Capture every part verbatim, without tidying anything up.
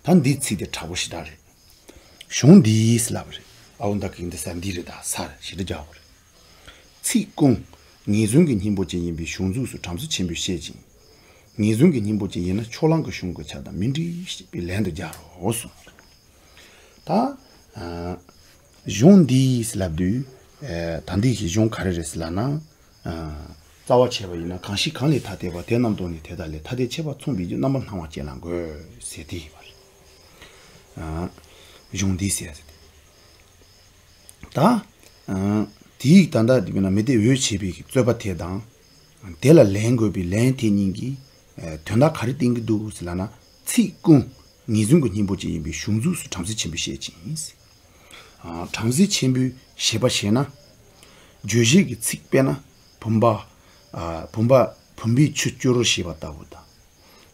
ད་འདིའི་ཚིག་དེ་དྲག་པོ་ཞེ་དྲག་རེད། གཞུང་འདིས་ལབ་རེད། ཨའོ་ད་གིན་འདི་ས་འདི་རེད། ད་ས་རེད། ཞེ་དྲག་རྒྱག་དགོས་རེད། ཚིག་ཀུན་ངེས་བཟུང་གི་སྙིང་པོ་ཅན་ཡིན་པས་གཞུང་མཛོད་སུ་བྲམ་ཟེ་ཆེན་པོས་བཤད་ཅིང་། ངེས་བཟུང་གི་སྙིང་པོ་ཅན་ཡིན་ན་ཕྱོགས་གླང་གི་གཞུང་གི་ཆ་དང་མི་འགྲིག་ཞེས་པའི་ལན་དུ་སྦྱར་རོ་གསུངས། ད་ཨ་གཞུང་འདིས་ལབ་དུས་ཨ་ད་འདི་གི་གཞུང་ག་རེ་རེད་ལབ་ན། ཨ་རྩ་བ་བྱས་པ་ཡིན་ན། གང་ཞིག་གང་ལས་ཐ་དད་པ། དེ་རྣམས་དང་ནི་དེ་དག་ལས། ཐ་དད་ཁྱད་པར་མཚུངས་པའི་རྒྱུ། རྣམ་པར་སྣང་བ་ཅན་ལ་འགོད་ཟེར་དེ་ཡིན་པ་རེད། ཨ་གཞུང་འདིས་ཟེར་ཡ་ཟེར་དེ། ད་ཨ་དེའི་ད་ལྟ་དེ་བས་ན་མི་སྡེ་འོད་བྱེད་པའི་རྩོད་པ་དེ་དང་། དེ་ལ་ལན་འགོད་པའི་ལན་དེ་གཉིས་ཀྱིས་ཨ་དོན་དག་ག་རེ་བསྟན་གྱི་འདུག་ཟེར་ལབ་ན། ཚིག་ཀུན་ངེས་བཟུང་གི་སྙིང་པོ་ཅན་ཡིན་པས་གཞུང་མཛོད་སུ་བྲམ་ཟེ་ཆེན་པོས་བཤད་ཅིང་། ཨ་བྲམ་ཟེ་ཆེན་པོས་བཞེད་པ་བྱས་ན། བརྗོད་བྱེད་ཀྱི་ཚིག་དཔེར་ན་བུམ་པ། ཨ་བུམ་པ་བུམ་པའི་ཆུ་སྐྱོར་རོ་ཞེས་པ་ལྟ་བུ་དང་།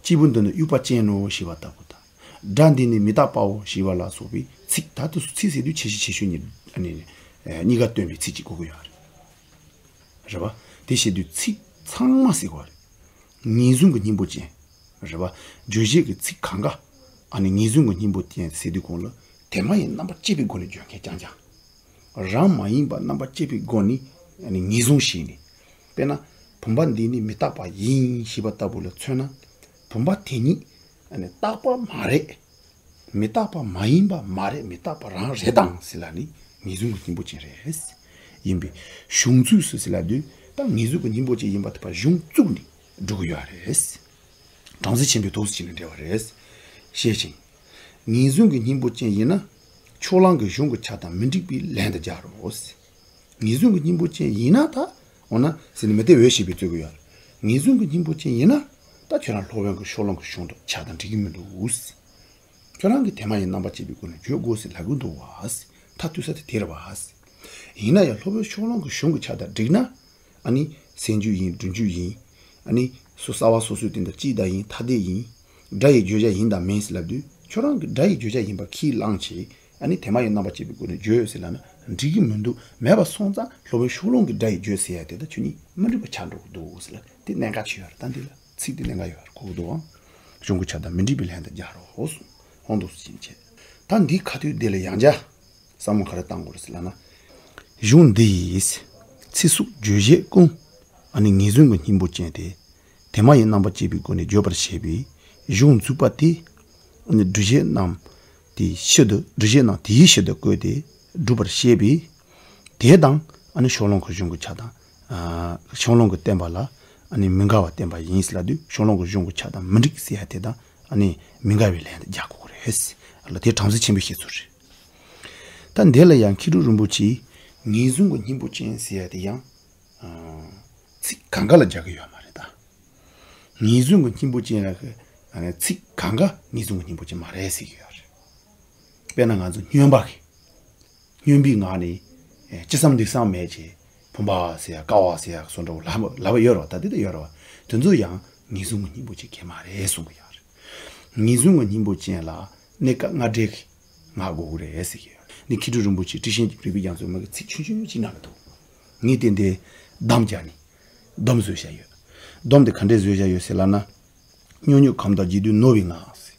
སྐྱེས་བུ་འདི་ནི་དབྱུག་པ་ཅན་ནོ་ཞེས་པ་ལྟ་བུ་དང་། སྒྲ་འདི་ནི་མི་རྟག་པའོ་ཞེས་པ་ལ་སོགས་པའི་ཚིག། ད་དུ་ཚིག་ཟེར་དུས་ཆེ་ཤོས་ཆེ་ཤོས་གཉིས་ཨ་ནི་ཨ་གཉིས་ཀ་སྟོན་པའི་ཚིག་ཅིག་དགོས་ཀྱི་ཡོད་རེད། རེད་པ། དེ་བྱེད་དུས་ཚིག་ཚང་མ་ཟེར་དགོས་རེད། ངེས་བཟུང་གི་སྙིང་པོ་ཅན། རེད་པ། རྗོད་བྱེད་ཀྱི་ཚིག་གང་ག་ཨ་ནི་ངེས་བཟུང་གི་སྙིང་པོ་ཅན་ཟེར་དུས་གོང་ལ་དེ་མ་ཡིན་རྣམ་པར་དཔྱད་པའི་སྒོ་ནས་བརྗོད་མཁན་རྐྱང་རྐྱང་། རང་མ་ཡིན་པ་རྣམ་པར་དཔྱད་པའི་སྒོ་ནས་ཨ་ནི་ངེས་བཟུང་བྱས་ནས། དཔེར་ན། བུམ་པ་འདི་ནི་མི་རྟག་པ་ཡིན་ཞེས་པ་ལྟ་བུ་ལ་མཚོན་ན། བུམ་པ་དེ་ཉིད་ཨ་ནི་རྟག་པ་མ་རེད། མི་རྟག་པ་མ་ཡིན་པ་མ་རེད། མི་རྟག་པ་རང་རེད་དང་ཟེར་ལབ་ནི་ངེས་བཟུང་གི་སྙིང་པོ་ཅན་རེད། ཡིན་པས་གཞུང་མཛོད་སུ་ཟེར་ལབ་དུས་ད་ངེས་བཟུང་གི་སྙིང་པོ་ཅན་ཡིན་པ་དེ་ཕར་གཞུང་བཙུགས་ནས་འགྲོ་གི་ཡོད་རེད། བྲམ་ཟེ་ཆེན་པོའི་ཐུགས་སུ་ཆེ་ནས་འགྲེལ་བ་རེད། ཞེས་ཤིང་། ངེས་བཟུང་གི་སྙིང་པོ་ཅན་ཡིན་ན། ཕྱོགས་གླང་གི་གཞུང་གི་ཆ་དང་མི་འགྲིག་པའི་ལན་དུ་སྦྱར་རོ། ངེས་བཟུང་གི་སྙིང་པོ་ཅན་ཡིན་ན་ད། འོ་ན་ཟེར་ནས་མི་སྡེ་འོད་བྱེད་པའི་རྩོད་ཀྱི་ཡོད་རེད། ངེས་བཟུང་གི་སྙིང་པོ་ཅན་ཡིན་ན། ད་ཁྱོད་རང་སློབ་དཔོན་གྱི་ཕྱོགས་གླང་གི་གཞུང་དང་ཆ་དང་འགྲིག་གི་མི་འདུག། ཁྱོད་རང་གིས་དེ་མ་ཡིན་རྣམ་པར་དཔྱད་པའི་སྒོ་ནས་བརྗོད་དགོས་ཟེར་ལབ་གི་འདུག་བ། མཐའ་གཏུགས་ས་དེ་དེ་རེད་བ། ཡིན་ན་ཡང་སློབ་དཔོན་ཕྱོགས་གླང་གི་གཞུང་གི་ཆ་དང་འགྲིག་ན། ཨ་ནི་སེལ་འཇུག་ཡིན། སྒྲུབ་འཇུག་ཡིན། ཨ་ནི་སོ་རྩ་བ་སོ་སོའི་སྟེང་དུ་སྤྱི་དང་ཡིན། ཐ་དད་ཡིན། སྒྲ་ཡི་བརྗོད་བྱ་ཡིན་དང་མིན་ཟེར་ལབ་དུས་ཁྱོད་རང་གིས་སྒྲ་ཡི་བརྗོད་བྱ་ཡིན་པ་ཁས་བླངས་བྱས། ཨ་ནི་དེ་མ་ཡིན་རྣམ་པར་དཔྱད་པའི་སྒོ་ནས་བརྗོད་ཟེར་ལབ་ན་འགྲིག་གི་མི་འདུག། མེད་པ་སོང་ཙང་སློབ་དཔོན་ཕྱོགས་གླང་གི་སྒྲ་ཡི་བརྗོད་ཟེར་ཡ་དེ་དང་ཁྱོད་གཉིས་མི་འགྲིག་པ་ཆགས་འགྲོ་གི་འདུག་ཟེར་ལབ། དེ་གནད་འགག་ཆེ་ཡོད་རེད། ད་འདི་ལ་ཚིག་དེ་གནད་འགག་ཡོད་རེད། གོ་གི་འདུག་ཨང་། གཞུང་གི་ཆ་དང་མི་འགྲིག་པའི་ལན་དུ་སྦྱར་རོ་གསུངས། ཧོན་དུ་སུ་ཕྱིན་ཆད། ད་འདིའི་ཁ་ཐུག་འདི་ལ་ཡང་བསྐྱར་བསམ་བློ་ག་རེ་བཏང་དགོས་རེད་ཟེར་ལབ་ན། གཞུང་འདི་ཡིས་ཚིག་གཟུགས་རྗོད་བྱེད་ཀུན་ཨ་ནི་ངེས་བཟུང་གི་སྙིང་པོ་ཅན་ཏེ། དེ་མ་ཡིན་རྣམ་པར་དཔྱད་པའི་སྒོ་ནས་བརྗོད་པར་བྱེད་པའི་གཞུང་འཛུགས་པ་སྟེ། ཨ་ནི་སྒྲུབ་བྱེད་རྣམས་དེའི་ཕྱིར་དུ། སྒྲུབ་བྱེད་རྣམས་དེའི་ཕྱིར་དུ་བཀོད་དེ་སྒྲུབ་པར་བཤད་པས། དེ་དང་ཨ་ནི་ཕྱོགས་གླང་གི་གཞུང་གི་ཆ་དང་། ཨ་ཕྱོགས་གླང་གིས་བསྟན་པ་ལ་ཨ་ནི་མི་འགལ་བ་བསྟན་པ་ཡིན་ཟེར་ལབ་དུས་ཕྱོགས་གླང་གི་གཞུང་གི་ཆ་དང་མི་འགྲིག་ཟེར་ཡ་དེ་དང་ཨ་ནི་མི་འགལ་བའི་ལན་དུ་རྒྱག་དགོས་ཀྱི་རེད། ལ་དེ་བྲམ་ཟེ་ཆེན་པོའི་བཤད་ཚུལ་རེད། ད་འདི་ལ་ཡང་མཁས་གྲུབ་རིན་པོ་ཆེས་ངེས་བཟུང་གི་སྙིང་པོ་ཅན་ཟེར་ཡ་དེ་ཡང་ཨ་ཚིག་གང་ག་ལ་རྒྱག་གི་ཡོད་མ་རེད་ད། ངེས་བཟུང་གི་སྙིང་པོ་ཅན་ལ་གི་ཨ་ནི་ཚིག་གང་ག་ངེས་བཟུང་གི་སྙིང་པོ་ཅན་མ་རེད་ཟེར་གྱི་ཡོད་རེད། དཔེར་ན་ང་ཚོ་སྨྱོན་པ་གི་སྨྱོན་པའི་ངག་ནི་ཨེ་ཅི་བསམ་འདི་བསམ་མེད་ཅེས་བུམ་པ་ཟེར་ཡ་ཀ་བ་ཟེར་ཡ་སོགས་འདྲ་བོ་ལབ་ལབ་པ་ཡོད་རེད་བ། ད་འདི་ད་ཡོད་རེད་བ། དེ་ཚོ་ཡང་ངེས་བཟུང་གི་སྙིང་པོ་ཅན་གང་མ་རེད་གསུང་གི་ཡོད་རེད། ངེས་བཟུང་གི་སྙིང་པོ་ཅན་ལ་གནས་སྐབས་སྔ་འགྲེལ་གྱི་ངག་དགོས་ཀྱི་རེད་ཟེར་གྱི་ཡོད། ནི་མཁས་གྲུབ་རིན་པོ་ཆེ་ཊཱིཀ་ཆེན་རིག་པའི་རྒྱ་མཚོའི་མ་གི་ཚིག་ཆུང་ཆུང་ཅིག་གནང་གི་འདུག། ངས་དེ་འདྲའི་སྡོམ་རྒྱག་ནི། སྡོམ་བཟོས་བཞག་ཡོད། སྡོམ་དེ་ག་འདྲས་བཟོས་བཞག་ཡོད་ཟེར་ལབ་ན། སྨྱོ་སྨྱོ་གོམས་དང་རྗེས་བསྡུས་ནོར་བའི་ངག་ཟེར།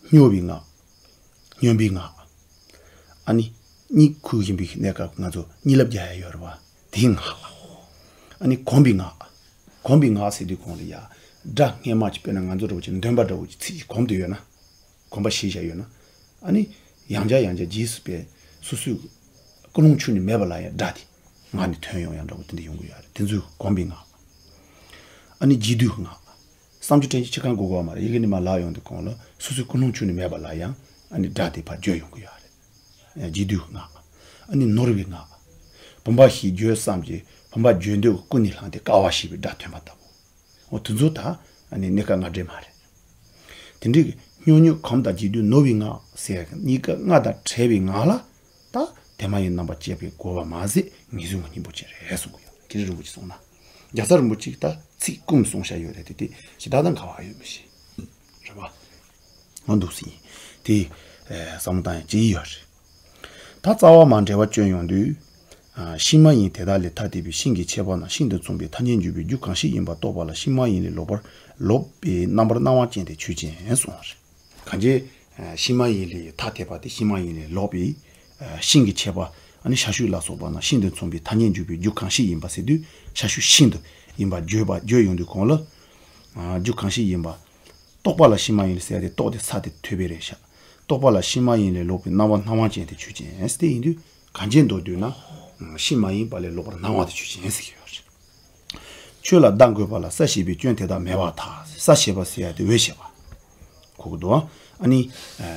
སྨྱོ་བའི་ངག། སྨྱོན་པའི་ངག། ཨ་ནི། གཉིད་ཁུག་བཞིན་པའི་གནས་སྐབས་ང་ཚོ་གཉིད་ལབ་རྒྱག་ཡ་ཡོད་རེད་བ། དེའི་ངག། ཨ་ནི་གོམས་པའི་ངག། གོམས་པའི་ངག་ཟེར་དུས་གོང་ལ་ཡ། སྒྲ་སྔས་མ་ཅིག་དཔེར་ན་ང་ཚོ་འདྲ་བོ་ཅིག་འདོན་པ་འདྲ་བོ་ཅིག་ཚིག་ཅིག་གོམས་བསྡད་ཡོད་ན། གོམས་པ་བྱས་བཞག་ཡོད་ན། ཨ་ནི། ཡང་བསྐྱར་ཡང་བསྐྱར་རྗེས་སུ་དཔེ། སོ་སོའི། ཀུན་སློང་ཆུད་ནས་མེད་པ་ལ་ཡང་སྒྲ་དེ། ངག་ནས་ཐོན་ཡོང་ཡང་འདྲ་བོ་དེ་འདྲ་ཡོང་གི་ཡོད་རེད། དེ་ཚོའི་གོམས་པའི་ངག། ཨ་ནི་རྗེས་བསྡུས་ངག། བསམ་བྱུང་དྲན་བྱུང་ཕྱི་ཁ་འགོ་དགོས་པ་མ་རེད། ཡི་གེ་ནས་མར་ལབ་ཡོང་དུས་གོང་ལ་སོ་སོའི་ཀུན་སློང་ཆུད་ནས་མེད་པ་ལ་ཡང་ཨ་ནི་སྒྲ་དེ་ཕར་བརྗོད་ཡོང་གི་ཡོད་རེད། རྗེས་བསྡུས་ངག། ཨ་ནི་ནོར་བའི་ངག། བུམ་པ་ཞིག་བརྗོད་བསམ་གྱི་བུམ་པ་བརྗོད་འདོད་ཀུན་ནས་བསླངས་ཏེ་དཀའ་བ་ཞེས་པའི་སྒྲ་ཐོན་པ་ལྟ་བུ། འོ་དེ་ཚོ་ད་ཨ་ནི་གནས་སྐབས་སྔ་འགྲེལ་མ་རེད། དེ་འདྲའི་སྨྱོ་སྨྱོ་གོམས་དང་རྗེས་བསྡུས་ནོར་བའི་ངག་ཟེར་གཉིས་ཀ་སྔ་དང་བྲལ་བའི་ངག་ལ། ད་དེ་མ་ཡིན་རྣམ་པར་དཔྱད་པའི་དགོས་པ་མ་ཟད་ངེས་བཟུང་གི་སྙིང་པོ་ཅན་རེད་གསུང་གི་ཡོད། མཁས་གྲུབ་རིན་པོ་ཆེ་གསུངས་ན། རྒྱལ་ཚབ་རིན་པོ་ཆེས་ད་ཚིག་ཀུན་གསུངས་བཞག་ཡོད་རེད་དེ། དེ་ཞེ་དྲག་དང་འགལ་བ་ཡོད་མི་ཤེས། རེད་པ། ང་འདུག་སྲིད། དེ་ཨེ་བསམ་བློ་བཏང་ཡ་ཅི་ཡོད་རེད། ད་རྩ་བ་མ་འབྲེལ་བ་སྐྱོན་ཡོང་དུས། ཨ་ཤིང་མ་ཡིན་དེ་དག་ལས་ཐ་དད་པའི་ཤིང་གི་ཁྱད་པར་རྣམས་ཤིན་ཏུ་མཚུངས་པའི་ཐ་སྙད་འཇུག་པའི་རྒྱུ་གང་ཞིག་ཡིན་པ་རྟོགས་པ་ལ་ཤིང་མ་ཡིན་ལས་ལོག་པར་ལོག་པའི་རྣམ་པར་སྣང་བ་ཅན་དེ་ཆོས་ཅན་གསུངས་པ་རེད། གང་ཅི། ཤིང་མ་ཡིན་ལས་ཐ་དད་པ་དེ་ཤིང་མ་ཡིན་ལས་ལོག་པའི་ཤིང་གི་ཁྱད་པར། ཨ་ནི་ཤ་ཤུ་ལ་སོགས་པ་ན་ཤིན་ཏུ་མཚུངས་པའི་ཐ་སྙད་འཇུག་པའི་རྒྱུ་གང་ཞིག་ཡིན་པ་ཟེར་དུས་ཤ་ཤུ་ཤིན་ཏུ་ཡིན་པ་བརྗོད་པ་བརྗོད་ཡོང་དུས་གོང་ལ། རྒྱུ་གང་ཞིག་ཡིན་པ། རྟོག་པ་ལ་ཤིང་མ་ཡིན་ལས་ཟེར་ཏེ་རྟོག་དེ་ས་དེ་ཐོས་པས་རེད་ཤག་རྟོག་པ་ལ་ཤིང་མ་ཡིན་ལས་ལོག་པའི་སྣང་བ་སྣང་བ་ཅན་དེ་ཆོས་ཅན་དེ་ཡིན་དུས་གང་ཅན་མདོར་བསྡུས་ན། ཤིང་མ་ཡིན་པ་ལས་ལོག་པར་སྣང་བ་དེ་ཆོས་ཅན་ཟེར་གྱི་ཡོད་རེད། ཆོས་ལ་བརྡ་འགོད་པ་ལ་ས་ཞེས་པའི་སྐྱོན་དེ་དག་མེད་པར་ཐལ། ས་ཞེས་པ་ཟེར་ཡ་དེ་འོད་ཞེས་པ། གོ་གི་འདུག་ཨ། ཨ་ནི།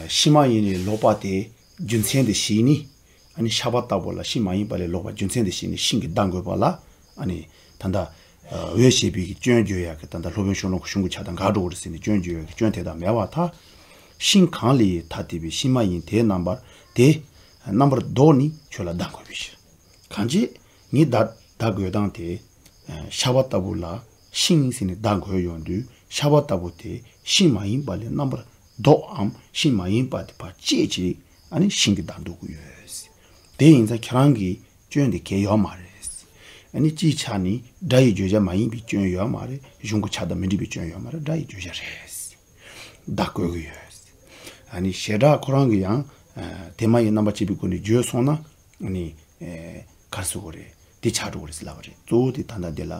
ཤིང་མ་ཡིན་ལས་ལོག་པ་དེ་རྒྱུ་མཚན་དེ་ཞིག་ནི། ཨ་ནི་ཤ་བ་ལྟ་བུ་ལ་ཤིང་མ་ཡིན་པ་ལས་ལོག་པ་རྒྱུ་མཚན་དེ་ཞིག་ནི་ཤིང་གི་བརྡ་འགོད་པ་ལ། ཨ་ནི། ད་ལྟ། འོད་ཞེས་པའི་གི་སྐྱོན་བརྗོད་ཡ་གི་ད་ལྟ་སློབ་དཔོན་ཤོ་ལོ་ཀ་གཞུང་གི་ཆ་དང་འགལ་འགྲོ་གི་རེད་ཟེར་ནས་སྐྱོན་བརྗོད་ཡ་གི་སྐྱོན་དེ་དག་མེད་པར་ཐལ། ཤིང་གང་ལས་ཐ་དད་པའི་ཤིང་མ་ཡིན་དེ་རྣམ་པར་དེ། རྣམ་པར་བཟློག་ནས་ཆོས་ལ་བརྡ་འགོད་པའི་ཕྱིར། གང་ཅི། ངའི་བརྡ་བརྡ་འགོད་སྟངས་དེ། ཤ་བ་ལྟ་བུ་ལ་ཤིང་ཟེར་ནས་བརྡ་འགོད་ཡོང་དུས་ཤ་བ་ལྟ་བུ་དེ་ཤིང་མ་ཡིན་པ་ལས་རྣམ་པར་བཟློག་འམ་ཤིང་མ་ཡིན་པ་དེ་ཕར་བཅད་ཅིག་ཨ་ནི་ཤིང་གི་བརྡ་འདོགས་ཀྱི་ཡོད། དེ་ཡིན་ཙང་ཁྱེད་རང་གི་སྐྱོན་དེ་གལ་ཡོད་མ་རེད། ཨ་ནི་སྤྱིའི་ཆ་ནས་སྒྲ་ཡི་བརྗོད་བྱ་མ་ཡིན་པའི་སྐྱོན་ཡོད་མ་རེད། གཞུང་གི་ཆ་དང་མི་འགྲིག་པའི་སྐྱོན་ཡོད་མ་རེད། སྒྲ་ཡི་བརྗོད་བྱ་རེད། བརྡ་བཀོད་ཀྱི་ཡོད། ཨ་ནི་བྱེ་བྲག་ཁོ་རང་གི་ཡང་། དེ་མ་ཡིན་རྣམ་པར་བཅད་པའི་སྒོ་ནས་བརྗོད་སོང་ན། ཨ་ནི། ག་རེ་ཟེར་དགོས་རེད། དེ་ཆགས་འགྲོ་གི་རེད་ཟེར་ལབ་པ་རེད། གཙོ་བོ་དེ་ད་ལྟ་འདི་ལ།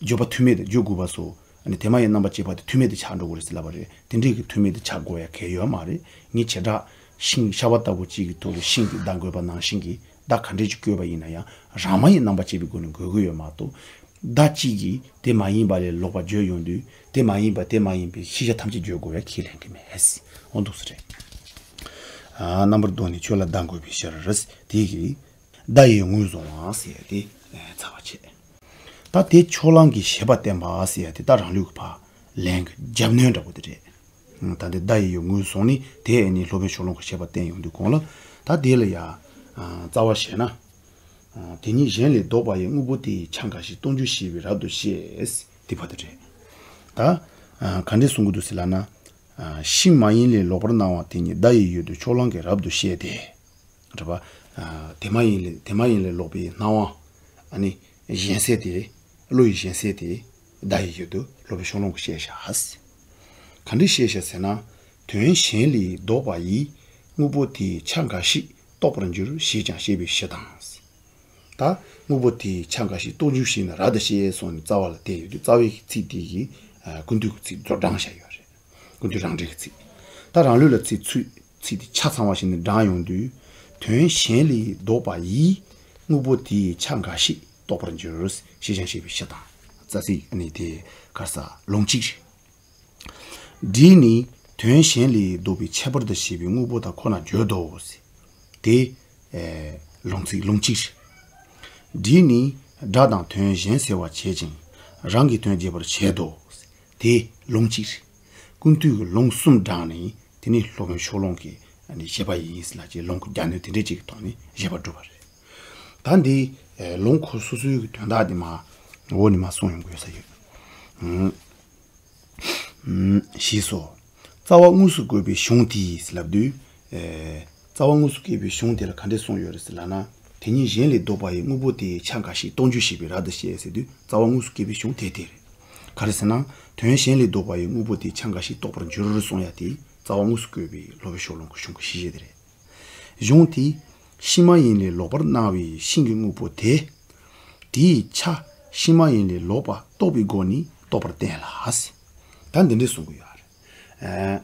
བརྗོད་པ་ཐུན་མེད་དུ་བརྗོད་དགོས་པ་སོགས། ཨ་ནི་དེ་མ་ཡིན་རྣམ་པར་བཅད་པ་དེ་ཐུན་མེད་དུ་ཆགས་འགྲོ་གི་རེད་ཟེར་ལབ་པ་རེད། དེ་འདྲའི་གི་ཐུན་མེད་དུ་ཆགས་དགོས་ཡ་གལ་ཡོད་མ་རེད། ངས་བྱེ་བྲག་ཤིང་ཤ་བ་ལྟ་བུ་གཅིག་གི་ཐོག་ལ་ཤིང་གི་བརྡ་འགོད་པ་ནང་བཞིན་གྱི་བརྡ་ག་འདྲས་ཅིག་བཀོད་པ་ཡིན་ན་ཡང་རང་མ་ཡིན་རྣམ་པར་བཅད་པའི་སྒོ་ནས་འགོད་ཀྱི་ཡོད་མ་གཏོགས། བརྡ་གཅིག་གིས་དེ་མ་ཡིན་པ་ལས་ལོག་པ་བརྗོད་ཡོང་དུས་དེ་མ་ཡིན་པ་དེ་མ་ཡིན་པའི་ཤེས་བྱ་ཐམས་ཅད་བརྗོད་དགོས་པའི་ཁས་ལེན་གྱི་མེད། འོ་འདུག་སེ་རེད། རྣམ་པར་བཟློག་ནས་ཆོས་ལ་བརྡ་འགོད་པའི་ཕྱིར། དེ་གིས་བརྡ་ཡི་ངོས་བཟུང་བ་ཟེར་ཡ་དེ་ཚར་བ་བྱས། ད་དེ་ཕྱོགས་གླང་གི་བཞེད་པ་བསྟན་པ་ཟེར་ཡ་དེ་ད་རང་ལུགས་ཀྱི་ཕར་ལན་གྱི་རྒྱབ་སྣོན་འདྲ་པོ་དེ་རེད། ད་འདི་བརྡ་ཡི་ཡོད་ངོས་བཟུང་ནས་དེ་ཨེ་ནི་སློབ་དཔོན་ཕྱོགས་གླང་གི་བཞེད་པ་བསྟན་ཡོང་དུས་གོང་ལ། ད་དེ་ལ་ཡ། རྩ་བ་བཤད་ན། དེ་ཉིད་གཞན་ལས་ལྡོག་པ་ཡི་དངོས་པོ་དེ་ཡི་ཆ་འགའ་ཞིག་སྟོང་འགྱུར་ཞེས་པས་རབ་ཏུ་བཤད། དེ་བར་དུ་རེད། ད། ག་འདྲས་གསུང་གི་འདུག་ཟེར་ལབ་ན། ཤིང་མ་ཡིན་ལས་ལོག་པར་སྣང་བ་དེ་ཉིད་བརྡ་ཡི་ཡུལ་དུ་ཕྱོགས་གླང་གིས་རབ་ཏུ་བཤད་དེ། རེད་པ། དེ་མ་ཡིན་ལས་དེ་མ་ཡིན་ལས་ལོག་པའི་སྣང་བ། ཨ་ནི། གཞན་སེལ་དེ། བློ་ཡི་གཞན་སེལ་དེ། བརྡ་ཡི་ཡུལ་དུ་སློབ་དཔོན་ཕྱོགས་གླང་གིས་བཤད་བཞག་ག་འདྲས་བཤད་བཞག་ཟེར་ན། དོན་གཞན་ལས་ལྡོག་པ་ཡི། དངོས་པོ་དེའི་ཆ་འགའ་ཞིག་རྟོགས་པར་འགྱུར་ཞེས་ཀྱང་བཤད་པའི་ཕྱིར་དང་། ད་དངོས་པོ་དེའི་ཆ་འགའ་ཞིག་སྟོང་འགྱུར་ཞེས་ནི་རབ་ཏུ་བཤད་གསུངས་ནས་རྩ་བ་ལ་བལྟས་ཡོད་དུས་རྩ་བའི་ཚིག་དེ་ཡིས་ཀུན་བཏུས་ཀྱི་ཚིག་རྫོགས་བགྲངས་བཞག་ཡོད་རེད། ཀུན་བཏུས་རང་འགྲེལ་གྱི་ཚིག་ད་རང་ལུགས་ལ་ཚིག་ཚུད་ཚིག་དེ་ཆ་ཚང་བ་ཞིག་ནས་བགྲངས་ཡོང་དུས། དོན་གཞན་ལས་ལྡོག་པ་ཡིས། དངོས་པོ་དེའི་ཆ་འགའ་ཞིག་རྟོགས་པར་འགྱུར། ཞེས་ཀྱང་བཤད་པའི་ཕྱིར་དང་། རྩ་ཚིག་ནི་དེ་གར་ས་ལུང་གཅིག་རེད། འདིས་ནི་དོན་གཞན་ལས་ལྡོག་པའི་ཁྱད་པར་དུ་བྱས་པའི་དངོས་པོ་དག་ཁོ་ན་བརྗོད་དོ། དེ། ཨེ། ལུང་ཚིག་ལུང་གཅིག་རེད། འདིས་ནི་སྒྲ་དང་དོན་གཞན་སེལ་བར་བྱེད་ཅིང་། རང་གི་དོན་རྒྱས་པར་བྱེད་དོ། དེ་ལུང་གཅིག་རེད། ཀུན་བཏུས་ཀྱི་ལུང་གསུམ་བགྲངས་ནས་དེ་ནི་སློབ་དཔོན་ཕྱོགས་གླང་གི་བཞེད་པ་ཡིན་ལབ་ཅེས་ལུང་གི་རྒྱབ་སྣོན་དེ་འདྲ་ཅིག་གི་ཐོག་ནས་བཞེད་པ་གྲུབ་པ་རེད། ད་འདི་ལུང་ཁོ་སོ་སོའི་གི་དོན་དག་འདི་མ་འོག་ནས་མ་གསུངས་ཡོང་གི་ཡོད་ས་ཡོད། ཞེས་སོ། རྩ་བ་དངོས་སུ་བཀོད་པའི་གཞུང་དེས་ལབ་དུས། རྩ་བ་དངོས་སུ་བཀོད་པའི་གཞུང་དེ་ལ་ག་འདྲས་གསུངས་ཡོད་རེད་ཟེར་ལབ་ན། དེ་ཉིད་གཞན་ལས་ལྡོག་པ་ཡི་དངོས་པོ་དེའི་ཆ་འགའ་ཞིག་སྟོང་འགྱུར་ཞེས་པས་རབ་ཏུ་བཤད་ཟེར་དུས་རྩ་བ་དངོས་སུ་བཀོད་པའི་གཞུང་དེ་དེ་རེད། ག་རེ་ཟེར་ན། དོན་གཞན་ལས་ལྡོག་པ་ཡི་དངོས་པོ་དེའི་ཆ་འགའ་ཞིག་རྟོགས་པར་འགྱུར་གསུངས་ཡ་དེ་རྩ་བ་དངོས་སུ་བཀོད་པའི་སློབ་དཔོན་ཕྱོགས་གླང་གི་གཞུང་གི་གཞི་བཞག་དེ་རེད། གཞུང་དེས་ཤིང་མ་ཡིན་ལས་ལོག་པར་སྣང་བའི་ཤིང་གི་དངོས་པོ་དེ། དེའི་ཆ་ཤིང་མ་ཡིན་ལས་ལོག་པ་རྟོགས་པའི་སྒོ་ནས་རྟོགས་པར་བསྟན་ལ། ད་འདི་འདྲས་གསུང་གི་ཡོད་རེད།